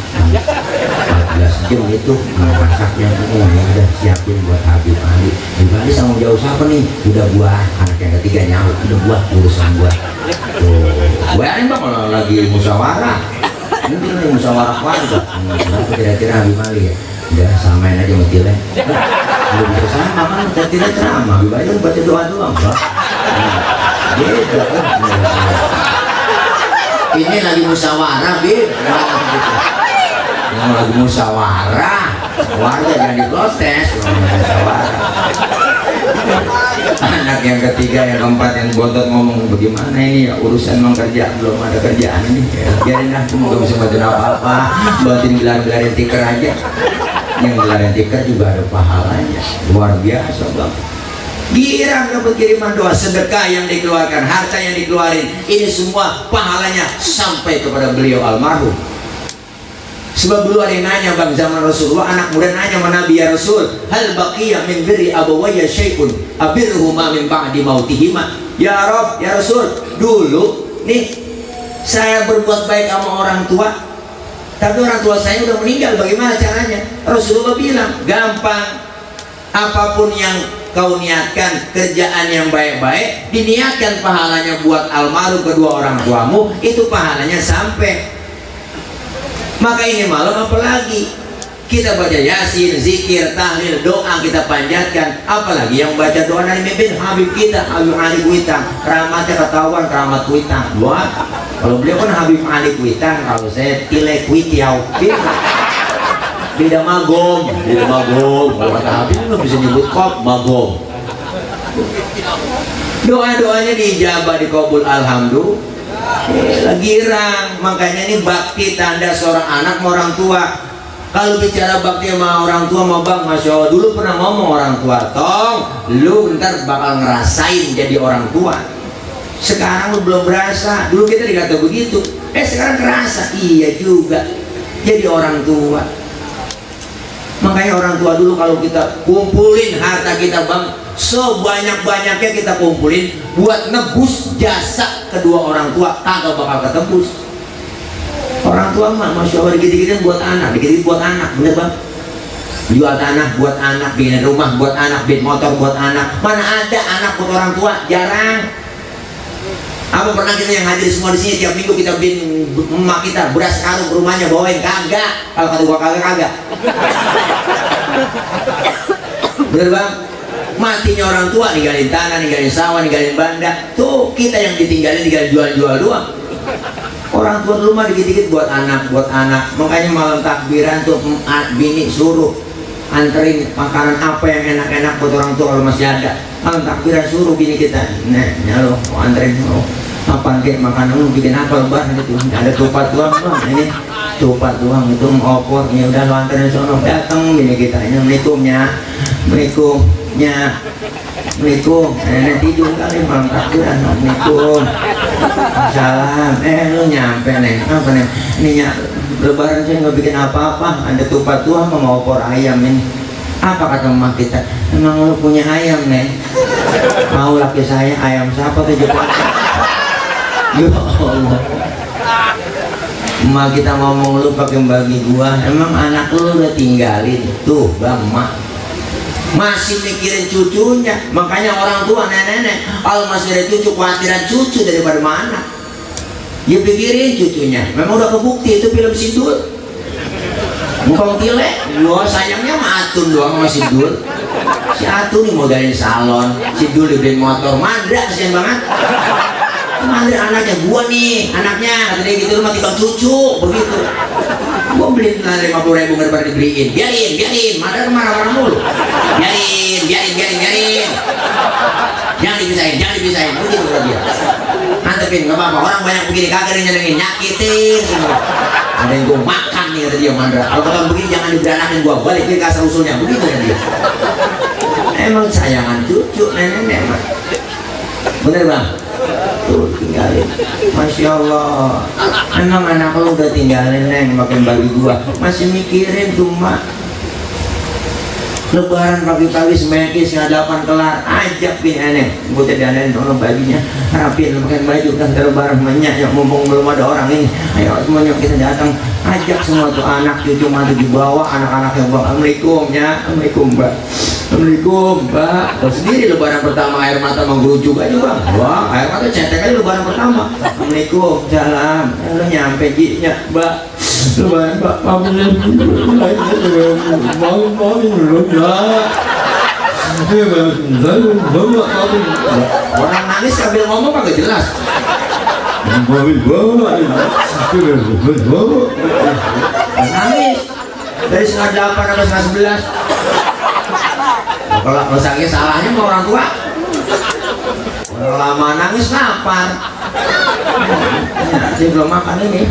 14 jam itu masaknya. Oh ya udah siapin buat Habib Ali. Habib Ali sama jauh siapa nih? Udah gua, anak yang ketiga nyaut, udah gua urusan gua. Tuh, gue bang kalau lagi musyawarah, mungkin nih musyawarah warga. Kenapa kira-kira Habib Ali ya? Udah samain aja metilnya. Belum bisa sama kan, metilnya ceramah. Habib Ali kan baca doa doang, bang. Beda kan? Ini lagi musyawarah, Bib. Yang lagi musyawarah, warga jangan diprotes. Musyawarah. Anak yang ketiga, yang keempat, yang bontot ngomong bagaimana ini ya urusan memang kerja, belum ada kerjaan ini ya, biarin lah, aku gak bisa bantuin apa-apa, bantuin gelar-gelarin tiker aja. Yang gelarin tiker juga ada pahalanya, luar biasa bang. Girang dapat kiriman doa, sedekah yang dikeluarkan, harta yang dikeluarin, ini semua pahalanya sampai kepada beliau almarhum. Sebab dulu ada yang nanya bang, zaman Rasulullah, anak muda nanya sama Nabi, ya Rasul, hal baqiya min birri abawayya syai'un abirruhuma min ba'di mautihima. Ya Rob, ya Rasul, dulu nih saya berbuat baik sama orang tua, tapi orang tua saya udah meninggal, bagaimana caranya? Rasulullah bilang, gampang. Apapun yang kau niatkan, kerjaan yang baik-baik, diniatkan pahalanya buat almarhum kedua orang tuamu, itu pahalanya sampai. Maka ini malam apalagi kita baca yasin, zikir, tahlil, doa kita panjatkan, apalagi yang baca doa dari mimpin Habib kita, Habib Ali Kuitang, rahmatnya ketahuan, rahmat Kuitang. Wah, kalau beliau kan Habib Ali Kuitang, kalau saya Tile Kuitiau, beda magom, beda magom. Kalau kata Habib nggak bisa nyebut kop magom. Doa-doanya dijabah, dikabul, alhamdulillah. Lagi girang. Makanya ini bakti tanda seorang anak sama orang tua. Kalau bicara bakti sama orang tua, mau bang, masya Allah, dulu pernah ngomong orang tua, tong, lu ntar bakal ngerasain jadi orang tua. Sekarang lu belum berasa. Dulu kita dikata begitu, sekarang kerasa. Iya juga, jadi orang tua. Makanya orang tua dulu kalau kita kumpulin harta kita bang, sebanyak-banyaknya kita kumpulin buat nebus jasa kedua orang tua, kagak bakal ketebus. Orang tua mah masya Allah dikit-dikitin buat anak, dikit-dikit buat anak, bener bang? Jual tanah buat anak, bikin rumah buat anak, bikin motor buat anak. Mana ada anak buat orang tua? Jarang. Apa pernah kita yang hadir semua di sini tiap minggu kita beliin emak kita beras karung ke rumahnya bawain? Kagak. Kalau kata gua kagak. Bener bang? Matinya orang tua ninggalin tanah, ninggalin sawah, ninggalin banda. Tuh kita yang ditinggalin tinggal jual-jual doang. Orang tua dulu mah dikit-dikit buat anak, buat anak. Makanya malam takbiran tuh bini suruh anterin makanan apa yang enak-enak buat orang tua kalau masih ada. Malam takbiran suruh bini kita, nah lo anterin lo apa kayak makanan lu bikin apa lebaran itu, ada tupat doang bang, ini tupat doang itu opor, ya udah lo anterin sono. Datang bini kita, ini assalamualaikum, nenek tidur kali malam takbiran, assalamualaikum, salam, lu nyampe neng, apa neng, ini lebaran saya nggak bikin apa-apa, ada tupat doang sama opor ayam ini. Apa kata emak kita? Emang lu punya ayam neng? Mau laki saya ayam siapa tuh Jepang? Ya Allah. Emak kita ngomong lu pakai bagi gua, emang anak lu udah tinggalin tuh bang mak. Masih mikirin cucunya. Makanya orang tua nenek-nenek kalau masih ada cucu, khawatiran cucu daripada mana. Ya pikirin cucunya. Memang udah kebukti itu film Sidul. Bukan Tile. Wah sayangnya mah Atun doang sama Sidul. Si Atun nih modalin salon, Sidul dibeliin motor. Mandra kasihan banget. Mandra anaknya, gua nih anaknya katanya gitu, lu mah tiba cucu begitu. Gua beliin 50.000 daripada dibeliin. Biarin, Mandra marah-marah mulu. Biarin. Jangan dipisahin, begitu kata dia. Antepin, nggak apa-apa, orang banyak begini kagak nyenengin, nyakitin semua. Ada yang gua makan nih kata dia Mandra. Kalau kata begini jangan diberanakin, gua balikin ke asal usulnya, begitu kata dia. Emang sayangan cucu nenek mah. Bener bang? Tuh tinggalin, masya Allah. Emang anak lu udah tinggalin neng, makin bagi gua masih mikirin tuh mak. Lebaran pagi-pagi semeki setengah 8 kelar, ajak pin aneh buat dandan tolong baginya rapin pakai baju kan lebaran banyak yang mumpung belum ada orang ini. Ayo semuanya kita datang, ajak semua tuh anak cucu mati dibawa, anak-anak yang bawa. Assalamualaikum mbak. Assalamualaikum mbak. Kau sendiri lebaran pertama air mata menggerujuk aja bang. Wah air mata cetek aja lebaran pertama. Assalamualaikum, salam. Lo nyampe jinya mbak. Lebaran pak, mau orang nangis sambil ngomong agak jelas. Nangis dari setengah 8 sampai setengah 11. Kalau sakit salahnya sama orang tua. Kalau lama nangis lapar. Dia belum makan ini.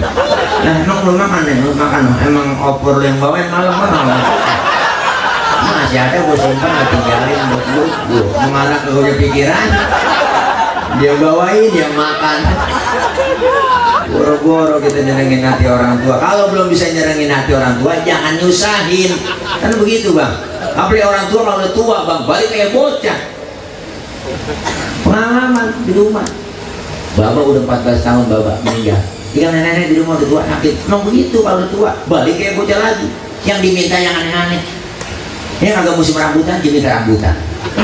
Nah emang belum makan nih, belum makan. Emang opor yang bawain malam-malam. Masih ada gue simpan, gak tinggalin buat lu. Mengarah ke gue pikiran. dia bawain, dia makan. Boro-boro kita nyenengin hati orang tua. Kalau belum bisa nyenengin hati orang tua, jangan nyusahin. Kan begitu bang. Apalagi orang tua kalau udah tua bang, balik kayak bocah. Pengalaman di rumah. Bapak udah 14 tahun bapak meninggal. Tinggal nenek-nenek di rumah udah tua sakit. Memang begitu kalau udah tua, balik kayak bocah lagi. Yang diminta yang aneh-aneh. Ini kagak musim rambutan, jadi minta rambutan.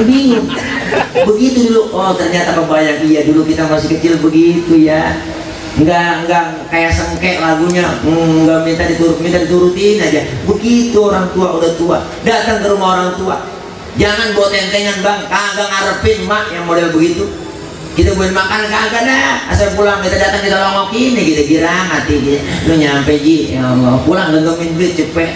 Bingung. Begitu dulu. Oh ternyata kebayang, iya dulu kita masih kecil begitu ya. Enggak kayak sengkek lagunya, enggak minta diturutin aja. Begitu orang tua udah tua, datang ke rumah orang tua, jangan bawa tentengan bang, kagak ngarepin mak yang model begitu. Kita buat makan kagak dah, asal pulang kita datang kita longokin nih, kita girang hati gitu. Lu nyampe ji, ya Allah, pulang genggamin duit cepet,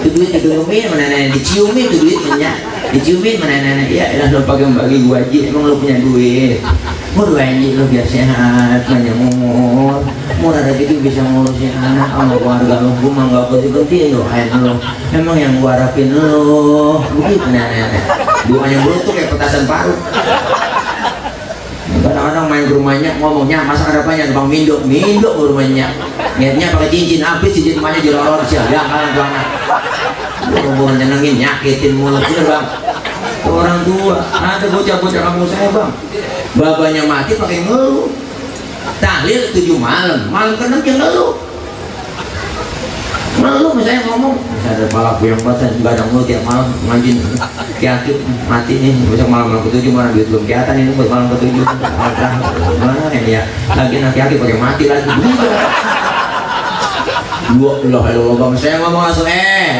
itu duit digenggamin, mana nenek diciumin tuh duit banyak, diciumin mana nenek, ya elah lu pakai bagi gua ji, emang lu punya duit. Mau doain ji lu biar sehat, banyak umur, murah rezeki bisa ngurusin anak sama keluarga lu, gua mah nggak penting doain lu, emang yang gua harapin lu, begitu nenek, doanya berutuk kayak petasan parut. Kadang-kadang main ke rumahnya ngomongnya masak ada apanya bang Mindo ke rumahnya niatnya pakai cincin habis cincin rumahnya dilorong siap ya kalian banget hubungan nyenengin nyakitin mulut bener bang orang tua ada bocah-bocah kampung saya bang babanya mati pakai ngeluh tahlil 7 malam ke-6 yang ngeluh misalnya ngomong ada malaku yang basah nggak ada mulut tiap malam ngajin kiakit mati nih besok malam ke-7 mana duit belum kelihatan ini buat malam ke-7 mana ya lagi nanti aki pakai mati lagi Allah bang saya ngomong langsung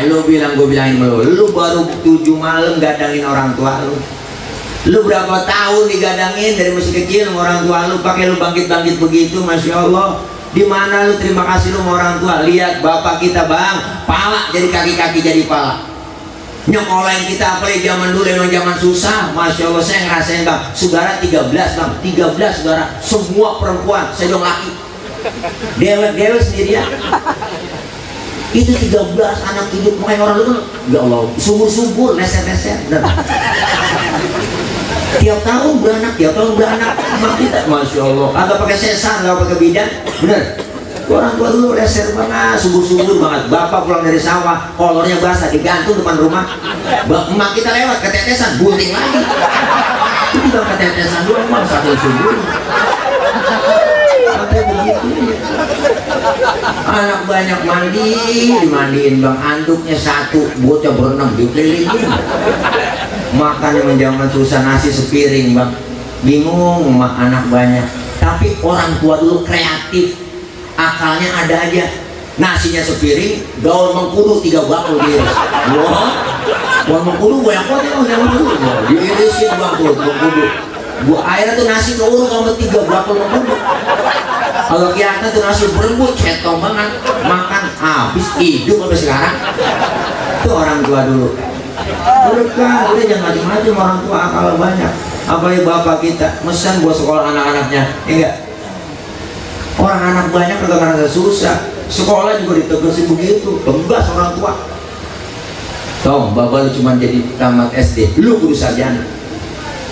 lu bilang gue bilangin lu baru 7 malam gadangin orang tua lu berapa tahun digadangin dari masih kecil sama orang tua lu pakai lu bangkit begitu Masya Allah. Di mana lu terima kasih lu sama orang tua? Lihat bapak kita bang, pala jadi kaki jadi pala. Nyokolain kita apa ya zaman dulu emang zaman susah. Masya Allah saya ngerasain bang, saudara 13 bang, 13 saudara, semua perempuan, saya dong laki. Dewek sendirian. Itu 13 anak hidup makanya orang dulu, ya Allah, subur leser, bener. Tiap tahun beranak emak kita, Masya Allah, agak pakai sesar, agak pakai bidan, bener. Orang tua dulu leser banget, subur banget. Bapak pulang dari sawah, kolornya basah, digantung depan rumah. Emak kita lewat, ketetesan, bunting lagi. Itu bang ketetesan doang, bang, satu subur. Sampai begitu ya. Anak banyak dimandiin bang, anduknya 1, bocah berenang dikelilingin. Makan yang zaman susah nasi sepiring bang, bingung mak anak banyak. Tapi orang tua dulu kreatif, akalnya ada aja. Nasinya sepiring, daun mengkudu 3 bakul diiris. Wah, daun mengkudu banyak banget ya zaman dulu. Diirisin bang tuh mengkudu. Airnya tuh nasi keurung sama 3 bakul mengkudu. Kalau kelihatan tuh nasi berebut, cetong banget. Makan habis hidup sampai sekarang. Itu orang tua dulu. Berkah, udah jangan macam-macam orang tua akal banyak. Apalagi bapak kita mesen buat sekolah anak-anaknya, enggak. Orang anak banyak kagak ngerasa susah. Sekolah juga ditegasin begitu, tegas orang tua. Tom, bapak lu cuma jadi tamat SD, lu kudu sarjana.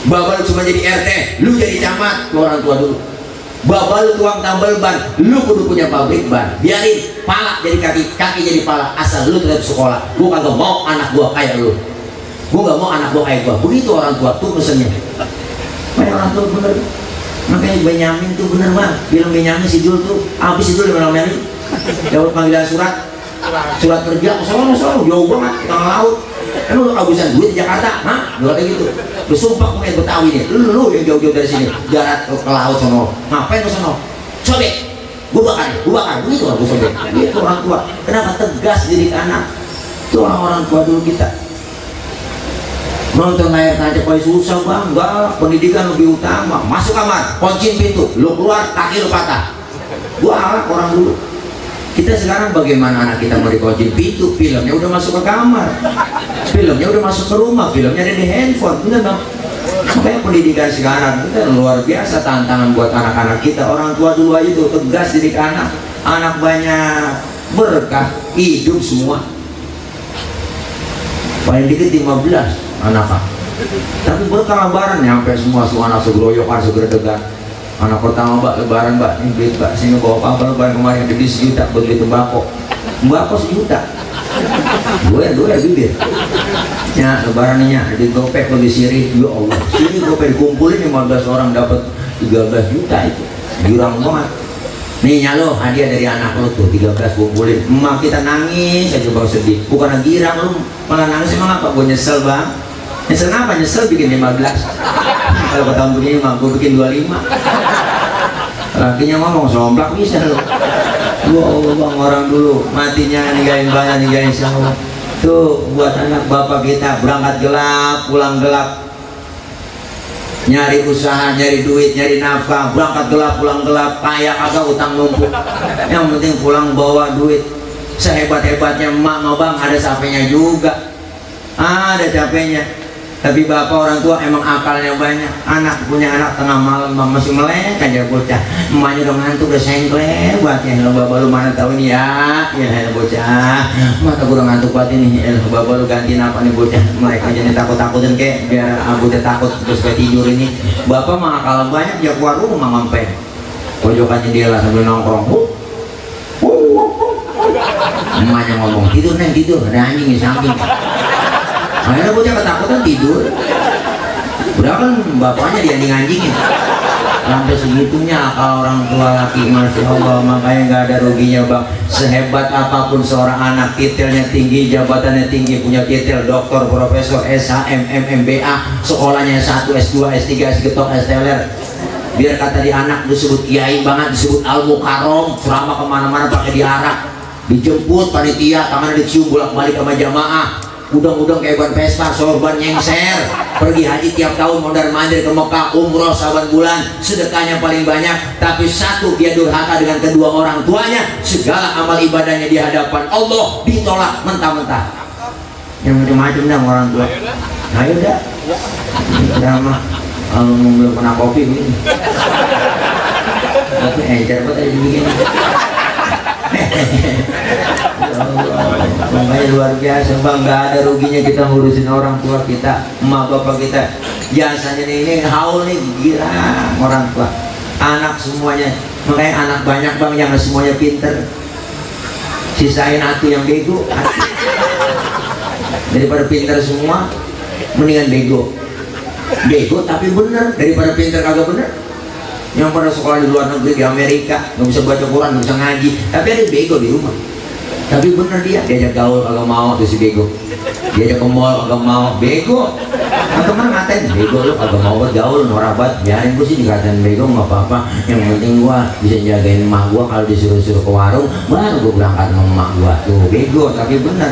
Bapak lu cuma jadi RT, lu jadi camat, lu orang tua dulu. Bapak lu tukang tambal ban, lu kudu punya pabrik ban. Biarin pala jadi kaki jadi pala, asal lu tetap sekolah. Gua kagak mau anak gua kayak lu, gua gak mau anak gua kayak gua. Begitu orang tua tuh pesennya. Kayak orang tua bener. Makanya Benyamin tuh bener bang, bilang Benyamin si Jul tuh habis si Jul di malam ini dapat panggilan surat kerja, sono jauh banget tengah laut. Emang lu kehabisan duit di Jakarta? Hah? Lu kayak gitu. Lu sumpah pemain Betawi nih, lu yang jauh-jauh dari sini darat ke laut sono. Ngapain lu sono? Sobek, gua bakar. Begitu lah gua sobek. Itu orang tua. Kenapa tegas didik anak? Itu orang-orang tua dulu kita. Nonton layar tancap paling susah bang, enggak, pendidikan lebih utama. Masuk kamar, kunciin pintu, lu keluar kaki lu patah. Gua alat orang dulu. Kita sekarang bagaimana anak kita mau dikunciin pintu, filmnya udah masuk ke kamar, filmnya udah masuk ke rumah, filmnya ada di handphone, bener bang. Makanya pendidikan sekarang kita luar biasa tantangan buat anak-anak kita. Orang tua dulu aja tuh tegas didik anak banyak berkah, hidup semua. Paling dikit 15 anak Tapi berkah lebaran nyampe semua anak segeroyokan segerdegan. Anak pertama mbak lebaran mbak, ini duit mbak, sini bawa apa lebaran kemarin jadi 1 juta beli tembakau. Tembakau 1 juta. Dua bibir. Ya lebarannya di gopek beli sirih, ya Allah. Sini gopek dikumpulin 15 orang dapat 13 juta itu. Jurang banget. Nih nyalo hadiah dari anak lo tuh 13 kumpulin. Emak kita nangis aja bang sedih. Bukan girang lu malah nangis emang apa? Gue nyesel bang. Nyesel apa? Nyesel bikin 15. Kalau ke tahun begini mah gue bikin 25. Lakinya ngomong somplak bisa lo. Ya Allah bang, orang dulu matinya ninggalin banyak ninggalin sawah. Tuh buat anak bapak kita berangkat gelap pulang gelap, nyari usaha, nyari duit, nyari nafkah, berangkat gelap pulang gelap, kaya kagak utang numpuk, yang penting pulang bawa duit. Sehebat-hebatnya emak mau bang ada capeknya juga, ada capeknya. Tapi bapak orang tua emang akalnya banyak. Anak punya anak tengah malam bang masih melek aja bocah, emaknya udah ngantuk udah sengkle buat ya. Bapak lu mana tahu ini ya bocah, mata gue udah ngantuk buat ini. Bapak lu gantiin apa nih bocah, mereka aja nih takut-takutin kek biar aku udah takut terus kayak tidur ini. Bapak mah akal banyak, dia keluar rumah ngampe pojokannya dia lah sambil nongkrong. Emaknya ngomong tidur neng tidur, ada anjing di samping. Akhirnya bocah ketakutan tidur. Udah kan bapaknya dia anjingin. Sampai segitunya akal orang tua laki, masya Allah. Makanya nggak ada ruginya bang. Sehebat apapun seorang anak, titelnya tinggi, jabatannya tinggi, punya titel doktor, profesor, SHM, MBA, sekolahnya S1, S2, S3, S-Getok, S-Teler. Biar kata di anak disebut kiai banget, disebut al-mukarrom, selama kemana-mana pakai diarak, dijemput panitia, tangannya dicium bolak-balik sama jamaah. Udang-udang kayak ban pesta, sorban nyengser, pergi haji tiap tahun mondar-mandir ke Mekah, umroh saban bulan, sedekahnya paling banyak. Tapi satu, dia durhaka dengan kedua orang tuanya, segala amal ibadahnya di hadapan Allah ditolak mentah-mentah. Yang macam-macam dah orang tua. Nah yaudah, udah mah kalau belum kena kopi begini. Kopi encer apa tadi begini. Makanya luar biasa bang, nggak ada ruginya kita ngurusin orang tua kita, emak bapak kita. Biasanya ini haul nih gila orang tua, anak semuanya. Makanya anak banyak bang, yang semuanya pinter, sisain atu yang bego. Daripada pinter semua mendingan bego tapi bener daripada pinter kagak bener. Yang pada sekolah di luar negeri, di Amerika, nggak bisa baca Quran, nggak bisa ngaji, tapi ada bego di rumah. Tapi bener dia diajak gaul kagak mau, tuh si bego. Diajak ke mall kagak mau, bego. Nah, teman ngatain bego lu kagak mau bergaul, norak banget. Biarin gue sih dikatain bego nggak apa-apa. Yang penting gua bisa jagain emak gua, kalau disuruh-suruh ke warung, baru gua berangkat sama emak gua. Tuh bego, tapi bener.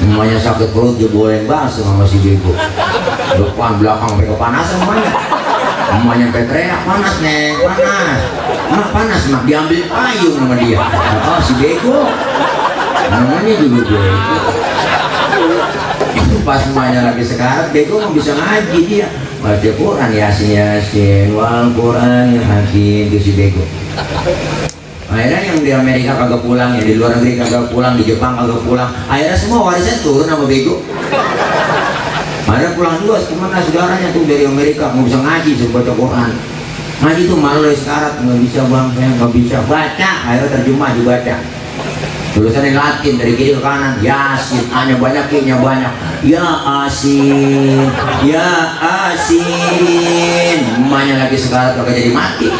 Emaknya sakit perut dibolehin bakso sama si bego. Depan belakang sampai kepanasan emaknya. Emaknya teriak, panas neng, panas. Mak panas mak, diambil payung sama dia. Oh si bego, namanya juga bego. Pas emaknya lagi sekarat, bego nggak bisa ngaji dia. Baca Quran, yasin, wal Quran yang hakim, itu si bego. Akhirnya yang di Amerika kagak pulang, yang di luar negeri kagak pulang, di Jepang kagak pulang. Akhirnya semua warisan turun sama bego. Ada pulang juga kemana saudaranya tuh dari Amerika, nggak bisa ngaji, suruh baca Quran. Ngaji tuh malu dari sekarat, nggak bisa bang, saya nggak bisa baca. Akhirnya terjemah dibaca. Tulisannya Latin dari kiri ke kanan, Yasin, A-nya banyak, Q-nya banyak. Ya Asin, ya Asin. Emaknya lagi sekarat kagak jadi mati.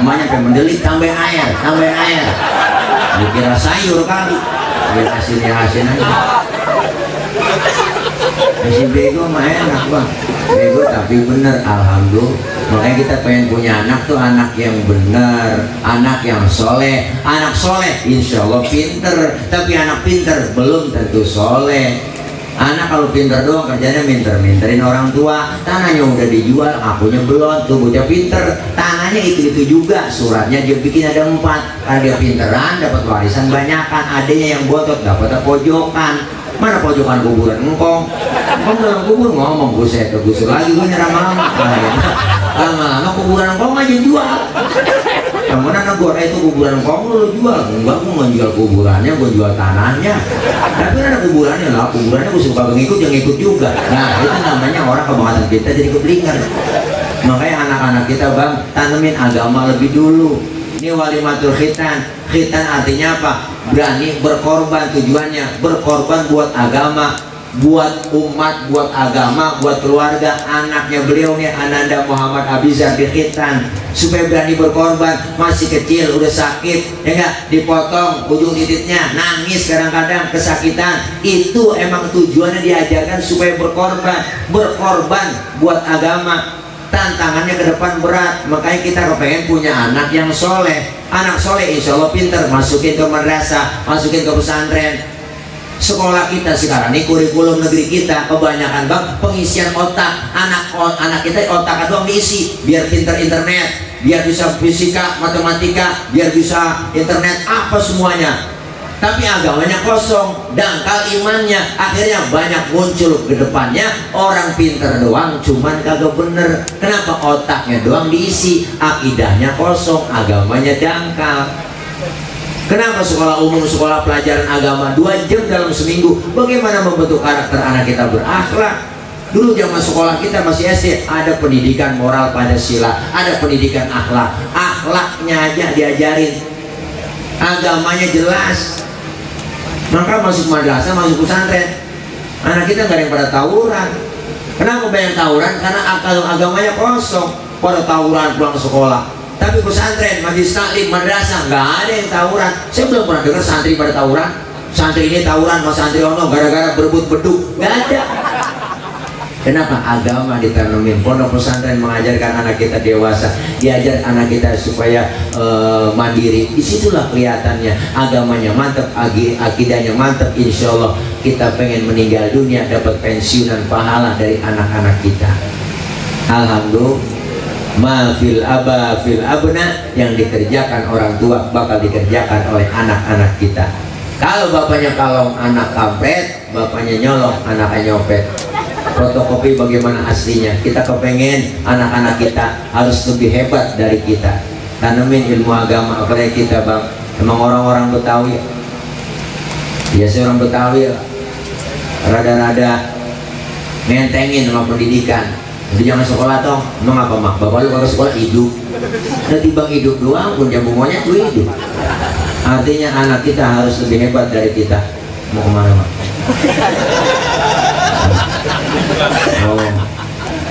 Emaknya pengen mendelik, tambah air. Dikira sayur kali. Ya Asin aja. Si bego mah enak bang, bego tapi bener, alhamdulillah. Makanya kita pengen punya anak tuh anak yang bener, anak yang soleh. Anak soleh insya Allah pinter, tapi anak pinter belum tentu soleh. Anak kalau pinter doang kerjanya minterin orang tua, tanahnya udah dijual, akunya belum. Tuh bocah pinter, tanahnya itu juga, suratnya dia bikin ada 4. Karena dia pinteran dapat warisan banyakan, adanya yang botot dapat pojokan. Mana pojokan kuburan engkong dalam kubur ngomong buset, kegusur lagi gue nyerah lama-lama kuburan engkong aja jual. Mana anak gua itu kuburan kamu lo jual? Enggak, gua nggak jual kuburannya, gua jual tanahnya. Tapi ada kuburannya lah, kuburannya gua suka ngikut yang ikut juga. Nah itu namanya orang kebangetan kita jadi keblinger. Makanya anak-anak kita bang tanemin agama lebih dulu. Ini walimatul khitan. Khitan artinya apa? Berani berkorban, tujuannya berkorban buat agama, buat umat, buat agama, buat keluarga. Anaknya beliau nih Ananda Muhammad Abizar di khitan supaya berani berkorban. Masih kecil udah sakit ya enggak, dipotong ujung titiknya, nangis kadang-kadang kesakitan. Itu emang tujuannya diajarkan supaya berkorban buat agama. Tantangannya ke depan berat, makanya kita kepengen punya anak yang soleh. Anak soleh insya Allah pinter, masukin ke madrasah, masukin ke pesantren. Sekolah kita sekarang ini kurikulum negeri kita kebanyakan bang pengisian otak. Anak kita otak doang diisi biar pinter internet, biar bisa fisika, matematika, biar bisa internet, apa semuanya. Tapi agamanya kosong, dangkal imannya. Akhirnya banyak muncul ke depannya orang pinter doang, cuman kagak bener. Kenapa? Otaknya doang diisi, akidahnya kosong, agamanya dangkal. Kenapa sekolah umum, sekolah pelajaran agama 2 jam dalam seminggu? Bagaimana membentuk karakter anak kita berakhlak? Dulu zaman sekolah kita masih SD, ada pendidikan moral Pancasila, ada pendidikan akhlak. Akhlaknya aja diajarin, agamanya jelas. Maka masuk madrasah, masuk pesantren, anak kita nggak ada yang pada tawuran. Kenapa banyak tawuran? Karena agamanya kosong. Pada tawuran pulang sekolah. Tapi pesantren, majelis taklim, madrasah nggak ada yang tawuran. Saya belum pernah dengar santri pada tawuran. Santri ini tawuran sama santri ono gara-gara berebut beduk, nggak ada. Kenapa? Agama ditanemin. Pondok pesantren mengajarkan anak kita dewasa, diajar anak kita supaya mandiri. Disitulah kelihatannya agamanya mantap, akidahnya mantap. Insya Allah kita pengen meninggal dunia dapat pensiunan pahala dari anak-anak kita. Alhamdulillah. Ma fil aba fil abna, yang dikerjakan orang tua bakal dikerjakan oleh anak-anak kita. Kalau bapaknya kalong, anak kampret, bapaknya nyolong, anaknya nyopet. Fotokopi bagaimana aslinya. Kita kepengen anak-anak kita harus lebih hebat dari kita. Tanemin ilmu agama kepada kita bang. Emang orang-orang Betawi, biasa orang Betawi rada-rada ngentengin sama pendidikan. Jadi jangan sekolah toh. Emang apa mak? Bapak lu kalau sekolah hidup. Nanti bang hidup doang pun jamu monyet lu hidup. Artinya anak kita harus lebih hebat dari kita. Mau kemana mak? Oh,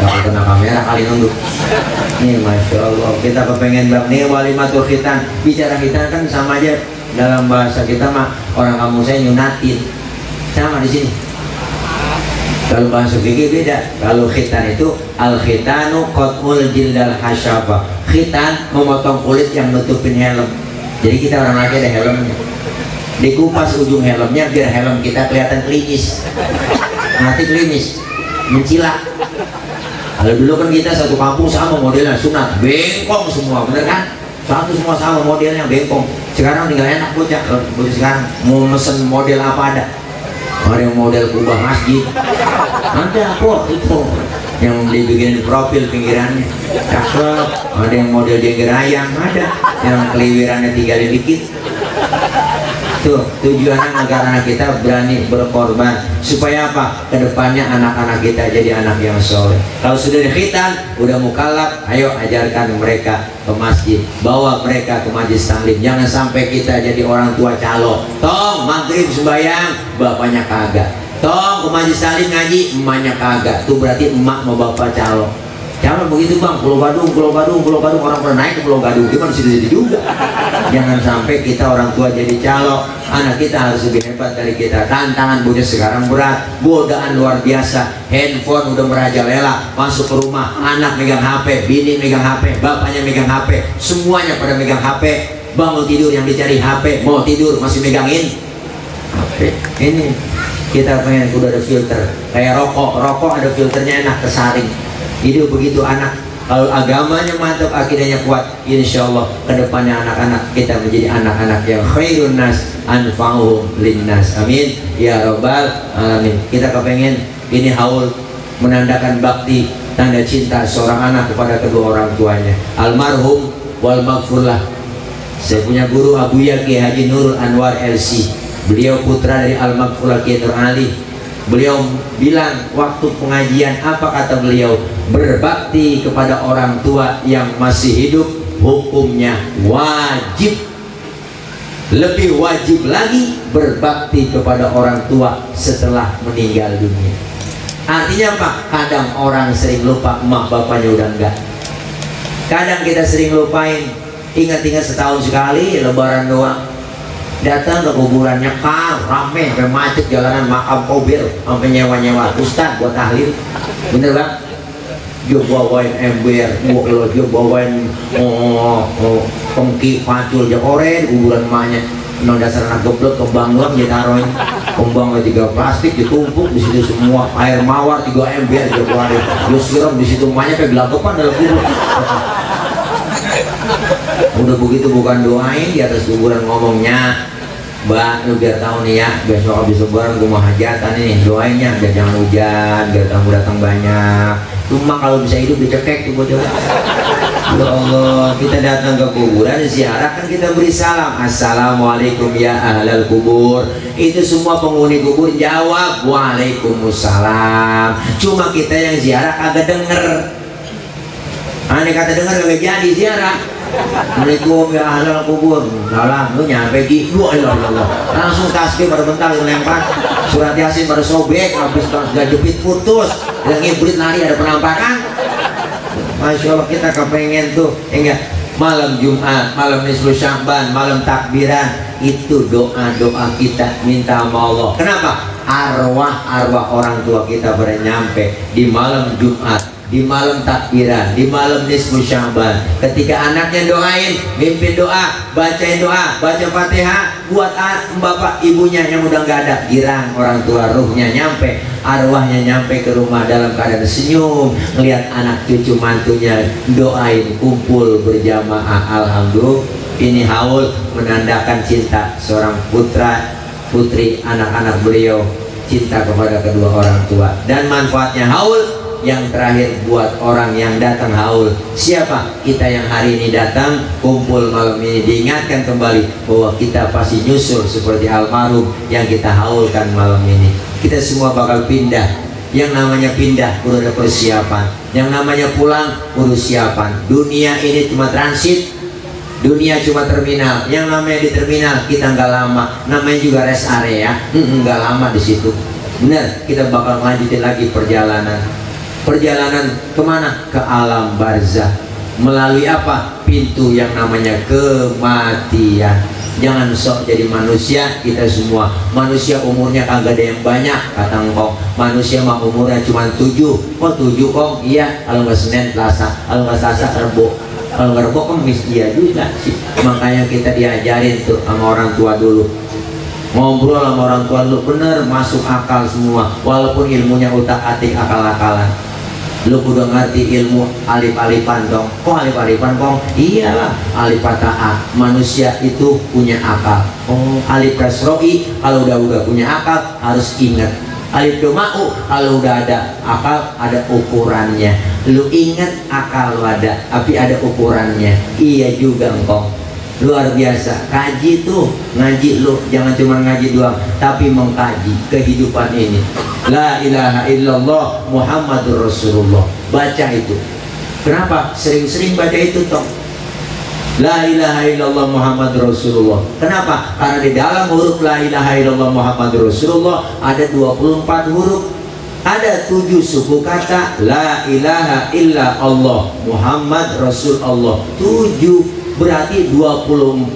kalau kena kamera kali nunduk. Nih masya Allah, kita kepengen bang nih walimatul khitan. Bicara khitan kan sama aja dalam bahasa kita mah orang kampung saya nyunatin. Sama di sini. Kalau bahasa fikih beda. Kalau khitan itu al khitanu qat'ul jildal hasyafa. Khitan memotong kulit yang nutupin helm. Jadi kita orang laki ada helmnya. Dikupas ujung helmnya biar helm kita kelihatan klinis. Nanti klinis, mencilak. Kalau dulu kan kita satu kampung sama modelnya sunat, bengkong semua, bener kan? Satu semua sama modelnya bengkong. Sekarang tinggal enak bocah sekarang mau mesen model apa ada? Ada yang model kubah masjid, ada kok itu yang dibikin profil pinggirannya cakep. Ada yang model jengger ayam, ada yang keliwirannya tinggalin dikit. Tuh tujuannya agar anak kita berani berkorban supaya apa? Kedepannya anak-anak kita jadi anak yang soleh. Kalau sudah dikhitan, udah mukallaf, ayo ajarkan mereka ke masjid, bawa mereka ke majelis taklim. Jangan sampai kita jadi orang tua calo. Tong maghrib sembahyang, bapaknya kagak. Tong ke majelis taklim ngaji, emaknya kagak. Tuh berarti emak mau bapak calo. Jangan begitu bang, Pulau Gadung orang pernah naik ke Pulau Gadung, gimana sih juga. Jangan sampai kita orang tua jadi calo. Anak kita harus lebih hebat dari kita. Tantangan bocah sekarang berat, godaan luar biasa. Handphone udah merajalela, masuk ke rumah, anak megang HP, bini megang HP, bapaknya megang HP, semuanya pada megang HP. Bangun tidur yang dicari HP, mau tidur masih megangin HP. Ini kita pengen udah ada filter, kayak rokok ada filternya enak, tersaring. Hidup begitu anak. Kalau agamanya mantap, akidahnya kuat, insya Allah kedepannya anak-anak kita menjadi anak-anak yang khairun nas anfa'uhum linnas. Amin ya rabbal alamin. Kita kepengen ini haul menandakan bakti, tanda cinta seorang anak kepada kedua orang tuanya. Almarhum wal maghfurlah Saya punya guru Abuya Kiai Haji Nurul Anwar LC. Beliau putra dari Al-Maghfurah Kiai Nur Ali. Beliau bilang waktu pengajian, apa kata beliau? Berbakti kepada orang tua yang masih hidup hukumnya wajib. Lebih wajib lagi berbakti kepada orang tua setelah meninggal dunia. Artinya apa? Kadang orang sering lupa emak bapaknya udah enggak. Kadang kita sering lupain. Ingat-ingat setahun sekali lebaran doang. Datang ke kuburannya rame sampai macet jalanan makam kobir, sampai nyewa-nyewa ustad buat tahlil. Bener bang? Dia bawain ember, dia bawain pengki pacul jakoren kuburan emaknya. Nong dasar anak goblok, kembang doang dia taruhin. Kembang 3 plastik ditumpuk di situ semua, air mawar 3 ember dia keluarin. Dia siram di situ emaknya kayak gelagapan dalam kubur. Udah begitu bukan doain di atas kuburan ngomongnya, Mbak, lu biar tahu nih ya, besok habis lebaran gue mau hajatan nih, doainnya biar jangan hujan, biar tamu datang banyak. Cuma kalau bisa hidup dicekek tuh bocah. Ya Allah, kita datang ke kuburan ziarah kan kita beri salam, assalamualaikum ya ahlal kubur. Itu semua penghuni kubur jawab waalaikumsalam. Cuma kita yang ziarah kagak denger. Aneh kata dengar gak jadi ziarah. Assalamualaikum ya ahlal kubur. Salam, lu nyampe di Allah. Langsung tasbih pada bentar lempar. Surat Yasin pada sobek, habis gak jepit putus. Yang ngibrit lari ada penampakan. Masya Allah, kita kepengen tuh enggak malam Jumat, malam nisfu Sya'ban, malam takbiran, itu doa-doa kita minta sama Allah. Kenapa? Arwah orang tua kita pada nyampe di malam Jumat, di malam takbiran, di malam nisfu Sya'ban. Ketika anaknya doain, mimpin doa, bacain doa, baca Fatihah buat bapak ibunya yang udah nggak ada, girang orang tua, ruhnya nyampe, arwahnya nyampe ke rumah dalam keadaan senyum, ngelihat anak cucu mantunya doain, kumpul berjamaah. Alhamdulillah, ini haul menandakan cinta seorang putra putri anak-anak beliau, cinta kepada kedua orang tua. Dan manfaatnya haul yang terakhir buat orang yang datang haul, siapa? Kita yang hari ini datang kumpul malam ini, diingatkan kembali bahwa kita pasti nyusul seperti almarhum yang kita haulkan malam ini. Kita semua bakal pindah. Yang namanya pindah udah ada persiapan, yang namanya pulang urus siapan. Dunia ini cuma transit, dunia cuma terminal. Yang namanya di terminal kita nggak lama, namanya juga rest area, nggak lama di situ. Bener, kita bakal lanjutin lagi perjalanan. Perjalanan kemana? Ke alam barzah. Melalui apa? Pintu yang namanya kematian. Jangan sok jadi manusia. Kita semua manusia umurnya kagak ada yang banyak, kata engkau. Manusia mah umurnya cuma 7. Kok 7 kong? Iya, kalau nggak Senin, Selasa, kalau nggak Selasa, Rebo, kalau nggak Rebo Kemis. Iya juga sih. Makanya kita diajarin tuh sama orang tua dulu, ngobrol sama orang tua lu bener, masuk akal semua, walaupun ilmunya utak-atik, akal-akalan. Lu udah ngerti ilmu alif-alifan dong. Kok alif-alifan kong? Iyalah, alif fathah. Manusia itu punya akal. Oh, alif kasroi, kalau udah punya akal harus ingat. Alif doma'u, kalau udah ada akal ada ukurannya. Lu ingat akal lu ada, tapi ada ukurannya. Iya juga engkong. Luar biasa, kaji tuh, ngaji lu jangan cuma ngaji doang, tapi mengkaji kehidupan ini. La ilaha illallah Muhammadur Rasulullah. Baca itu. Kenapa? Sering-sering baca itu toh. La ilaha illallah Muhammadur Rasulullah. Kenapa? Karena di dalam huruf la ilaha illallah Muhammadur Rasulullah ada 24 huruf. Ada 7 suku kata la ilaha illa Allah Muhammad Rasulullah. 7 berarti 24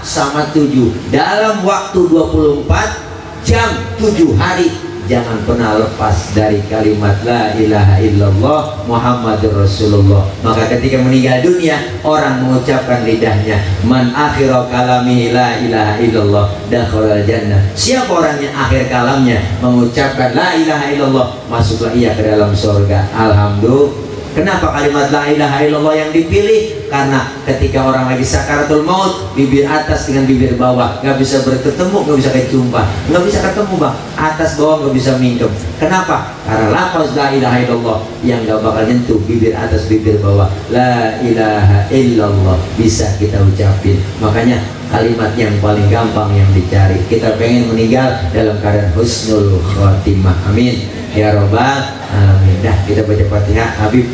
sama 7 dalam waktu 24 jam 7 hari. Jangan pernah lepas dari kalimat la ilaha illallah Muhammadur Rasulullah. Maka ketika meninggal dunia, orang mengucapkan lidahnya, man akhira kalami la ilaha illallah dakhalal jannah. Siapa orang yang akhir kalamnya mengucapkan la ilaha illallah, masuklah ia ke dalam surga. Alhamdulillah. Kenapa kalimat la ilaha illallah yang dipilih? Karena ketika orang lagi sakaratul maut, bibir atas dengan bibir bawah nggak bisa bertemu, nggak bisa kejumpa, nggak bisa ketemu bang, atas bawah nggak bisa minjem. Kenapa? Karena lafaz la ilaha illallah yang nggak bakal nyentuh bibir atas bibir bawah. La ilaha illallah bisa kita ucapin. Makanya kalimat yang paling gampang yang dicari. Kita pengen meninggal dalam keadaan husnul khotimah. Amin ya robbal alamin. Dah kita baca Fatihah. Habib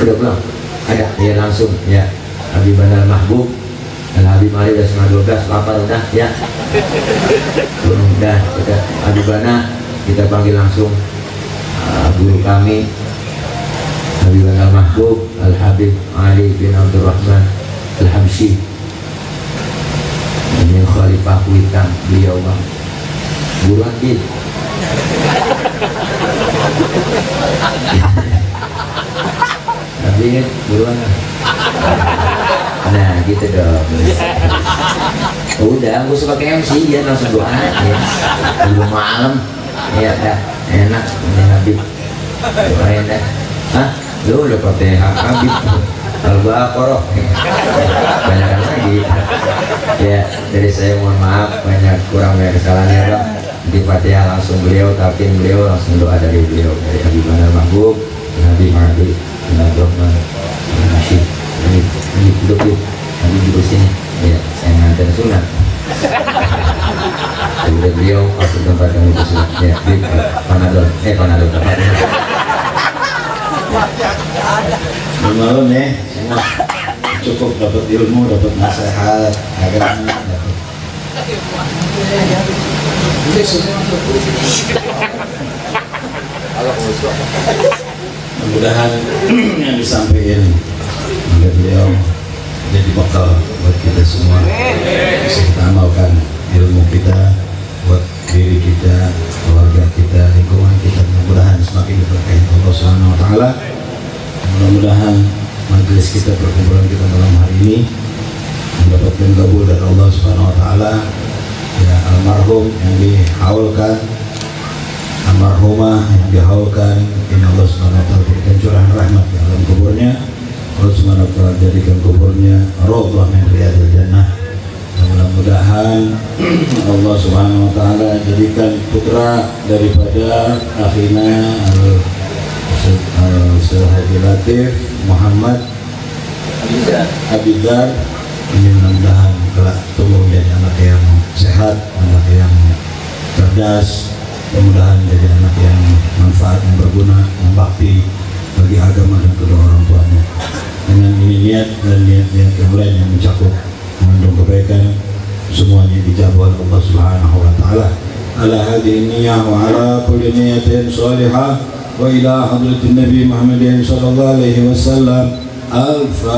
udah pulang? Ada? Ya langsung ya. Habib Al Mahbub Al Habib Mari udah setengah 12, lapar udah ya. Udah kita Habib Bana kita panggil langsung guru kami Habib Al Mahbub Al Habib Ali bin Abdurrahman Al Habsyi. Ini Khalifah Kuitang beliau bang. Buruan Din. Tapi kan buruan. Nah gitu dong. Udah, aku suka pakai MC dia langsung doa ya. Belum malam. Ya dah enak ini Habib. Doain dah. Hah? Lu udah pakai Habib. Al-Baqarah banyak lagi ya. Dari saya mohon maaf banyak kurang banyak kesalahan ya bang. Di Fatihah langsung beliau, tapi beliau langsung doa dari beliau, dari Habib Al Mahbub Nabi Mahdi bin Abdurrahman Nasyid. Ini duduk yuk, Habib duduk sini ya, saya ngantar sunat. Dari beliau waktu tempat yang duduk sunat ya. Habib Panadol malam ya semua cukup dapat ilmu, dapat nasihat agama, dapat mudah-mudahan yang disampaikan oleh beliau jadi bekal buat kita semua, bisa kita amalkan ilmu kita buat diri kita, keluarga kita, lingkungan kita. Mudah-mudahan semakin diberkahi Allah Subhanahu wa taala. Mudah-mudahan majelis kita, perkumpulan kita malam hari ini mendapatkan kabul dari Allah Subhanahu wa taala. Ya, almarhum yang dihaulkan, almarhumah yang dihaulkan, ini Allah Subhanahu wa taala berikan curahan rahmat di alam kuburnya. Allah Subhanahu wa taala jadikan kuburnya raudhah min riyadil jannah. Mudah-mudahan Allah Subhanahu wa taala jadikan putra daripada akhina Ustaz Haji Latif Muhammad Abidar. Ini mudah-mudahan kelak tumbuh menjadi anak yang sehat, anak yang cerdas, mudah-mudahan menjadi anak yang manfaat, yang berguna, yang bakti bagi agama dan kedua orang tuanya. Dengan ini niat dan niat-niat yang lain yang mencakup mengandung kebaikan, semuanya dijabah oleh Allah Subhanahu wa taala. Ala hadhihi niyyah wa ala kulli niyatin shalihah wa ila hadratin Nabi Muhammadin sallallahu alaihi wasallam. Al-Fatihah.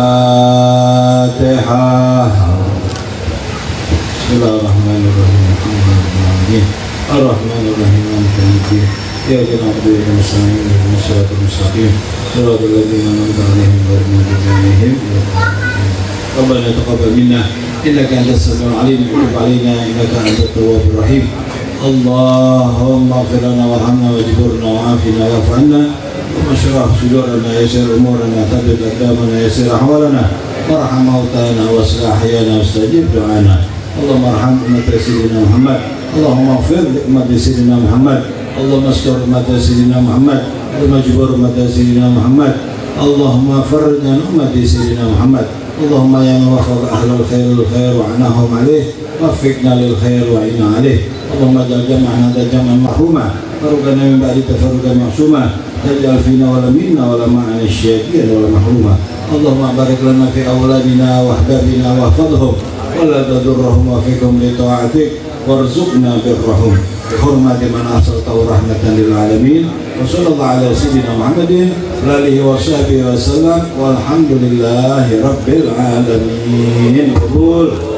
Bismillahirrahmanirrahim. Ar-Rahmanirrahim. Maliki yaumiddin. Iyyaka na'budu wa iyyaka nasta'in. Ihdinas siratal mustaqim. Siratal ladzina an'amta 'alaihim ghairil maghdubi 'alaihim waladdallin. Rabbana taqabbal minna innaka antas samiul 'alim wa tub 'alaina innaka antat tawwabur rahim. Allahumma ighfir lana warhamna wajburna wa'afina wa'fu 'anna. واشرح صدورنا يسر امورنا ثبت اقدامنا يسر احوالنا وارحم موتانا واصلح احيانا واستجب دعانا. اللهم ارحم امه سيدنا محمد. اللهم اغفر لامه سيدنا محمد. اللهم استر امه سيدنا محمد. اللهم اجبر امه سيدنا محمد. اللهم فرج عن امه سيدنا محمد. اللهم يا من وفق اهل الخير للخير وعناهم عليه وفقنا للخير وعنا عليه. اللهم اجعل جمعنا هذا جمعا مرحوما فرقنا من بعد تفرقا معصوما. تجعل فينا ولا منا ولا معنا الشاكين ولا محروما. اللهم بارك لنا في أولادنا وأحبابنا واحفظهم ولا تضرهم وفقهم لطاعتك وارزقنا برهم بحرمة من أرسلته رحمة للعالمين. وصلى الله على سيدنا محمد وآله وصحبه وسلم والحمد لله رب العالمين. قبول.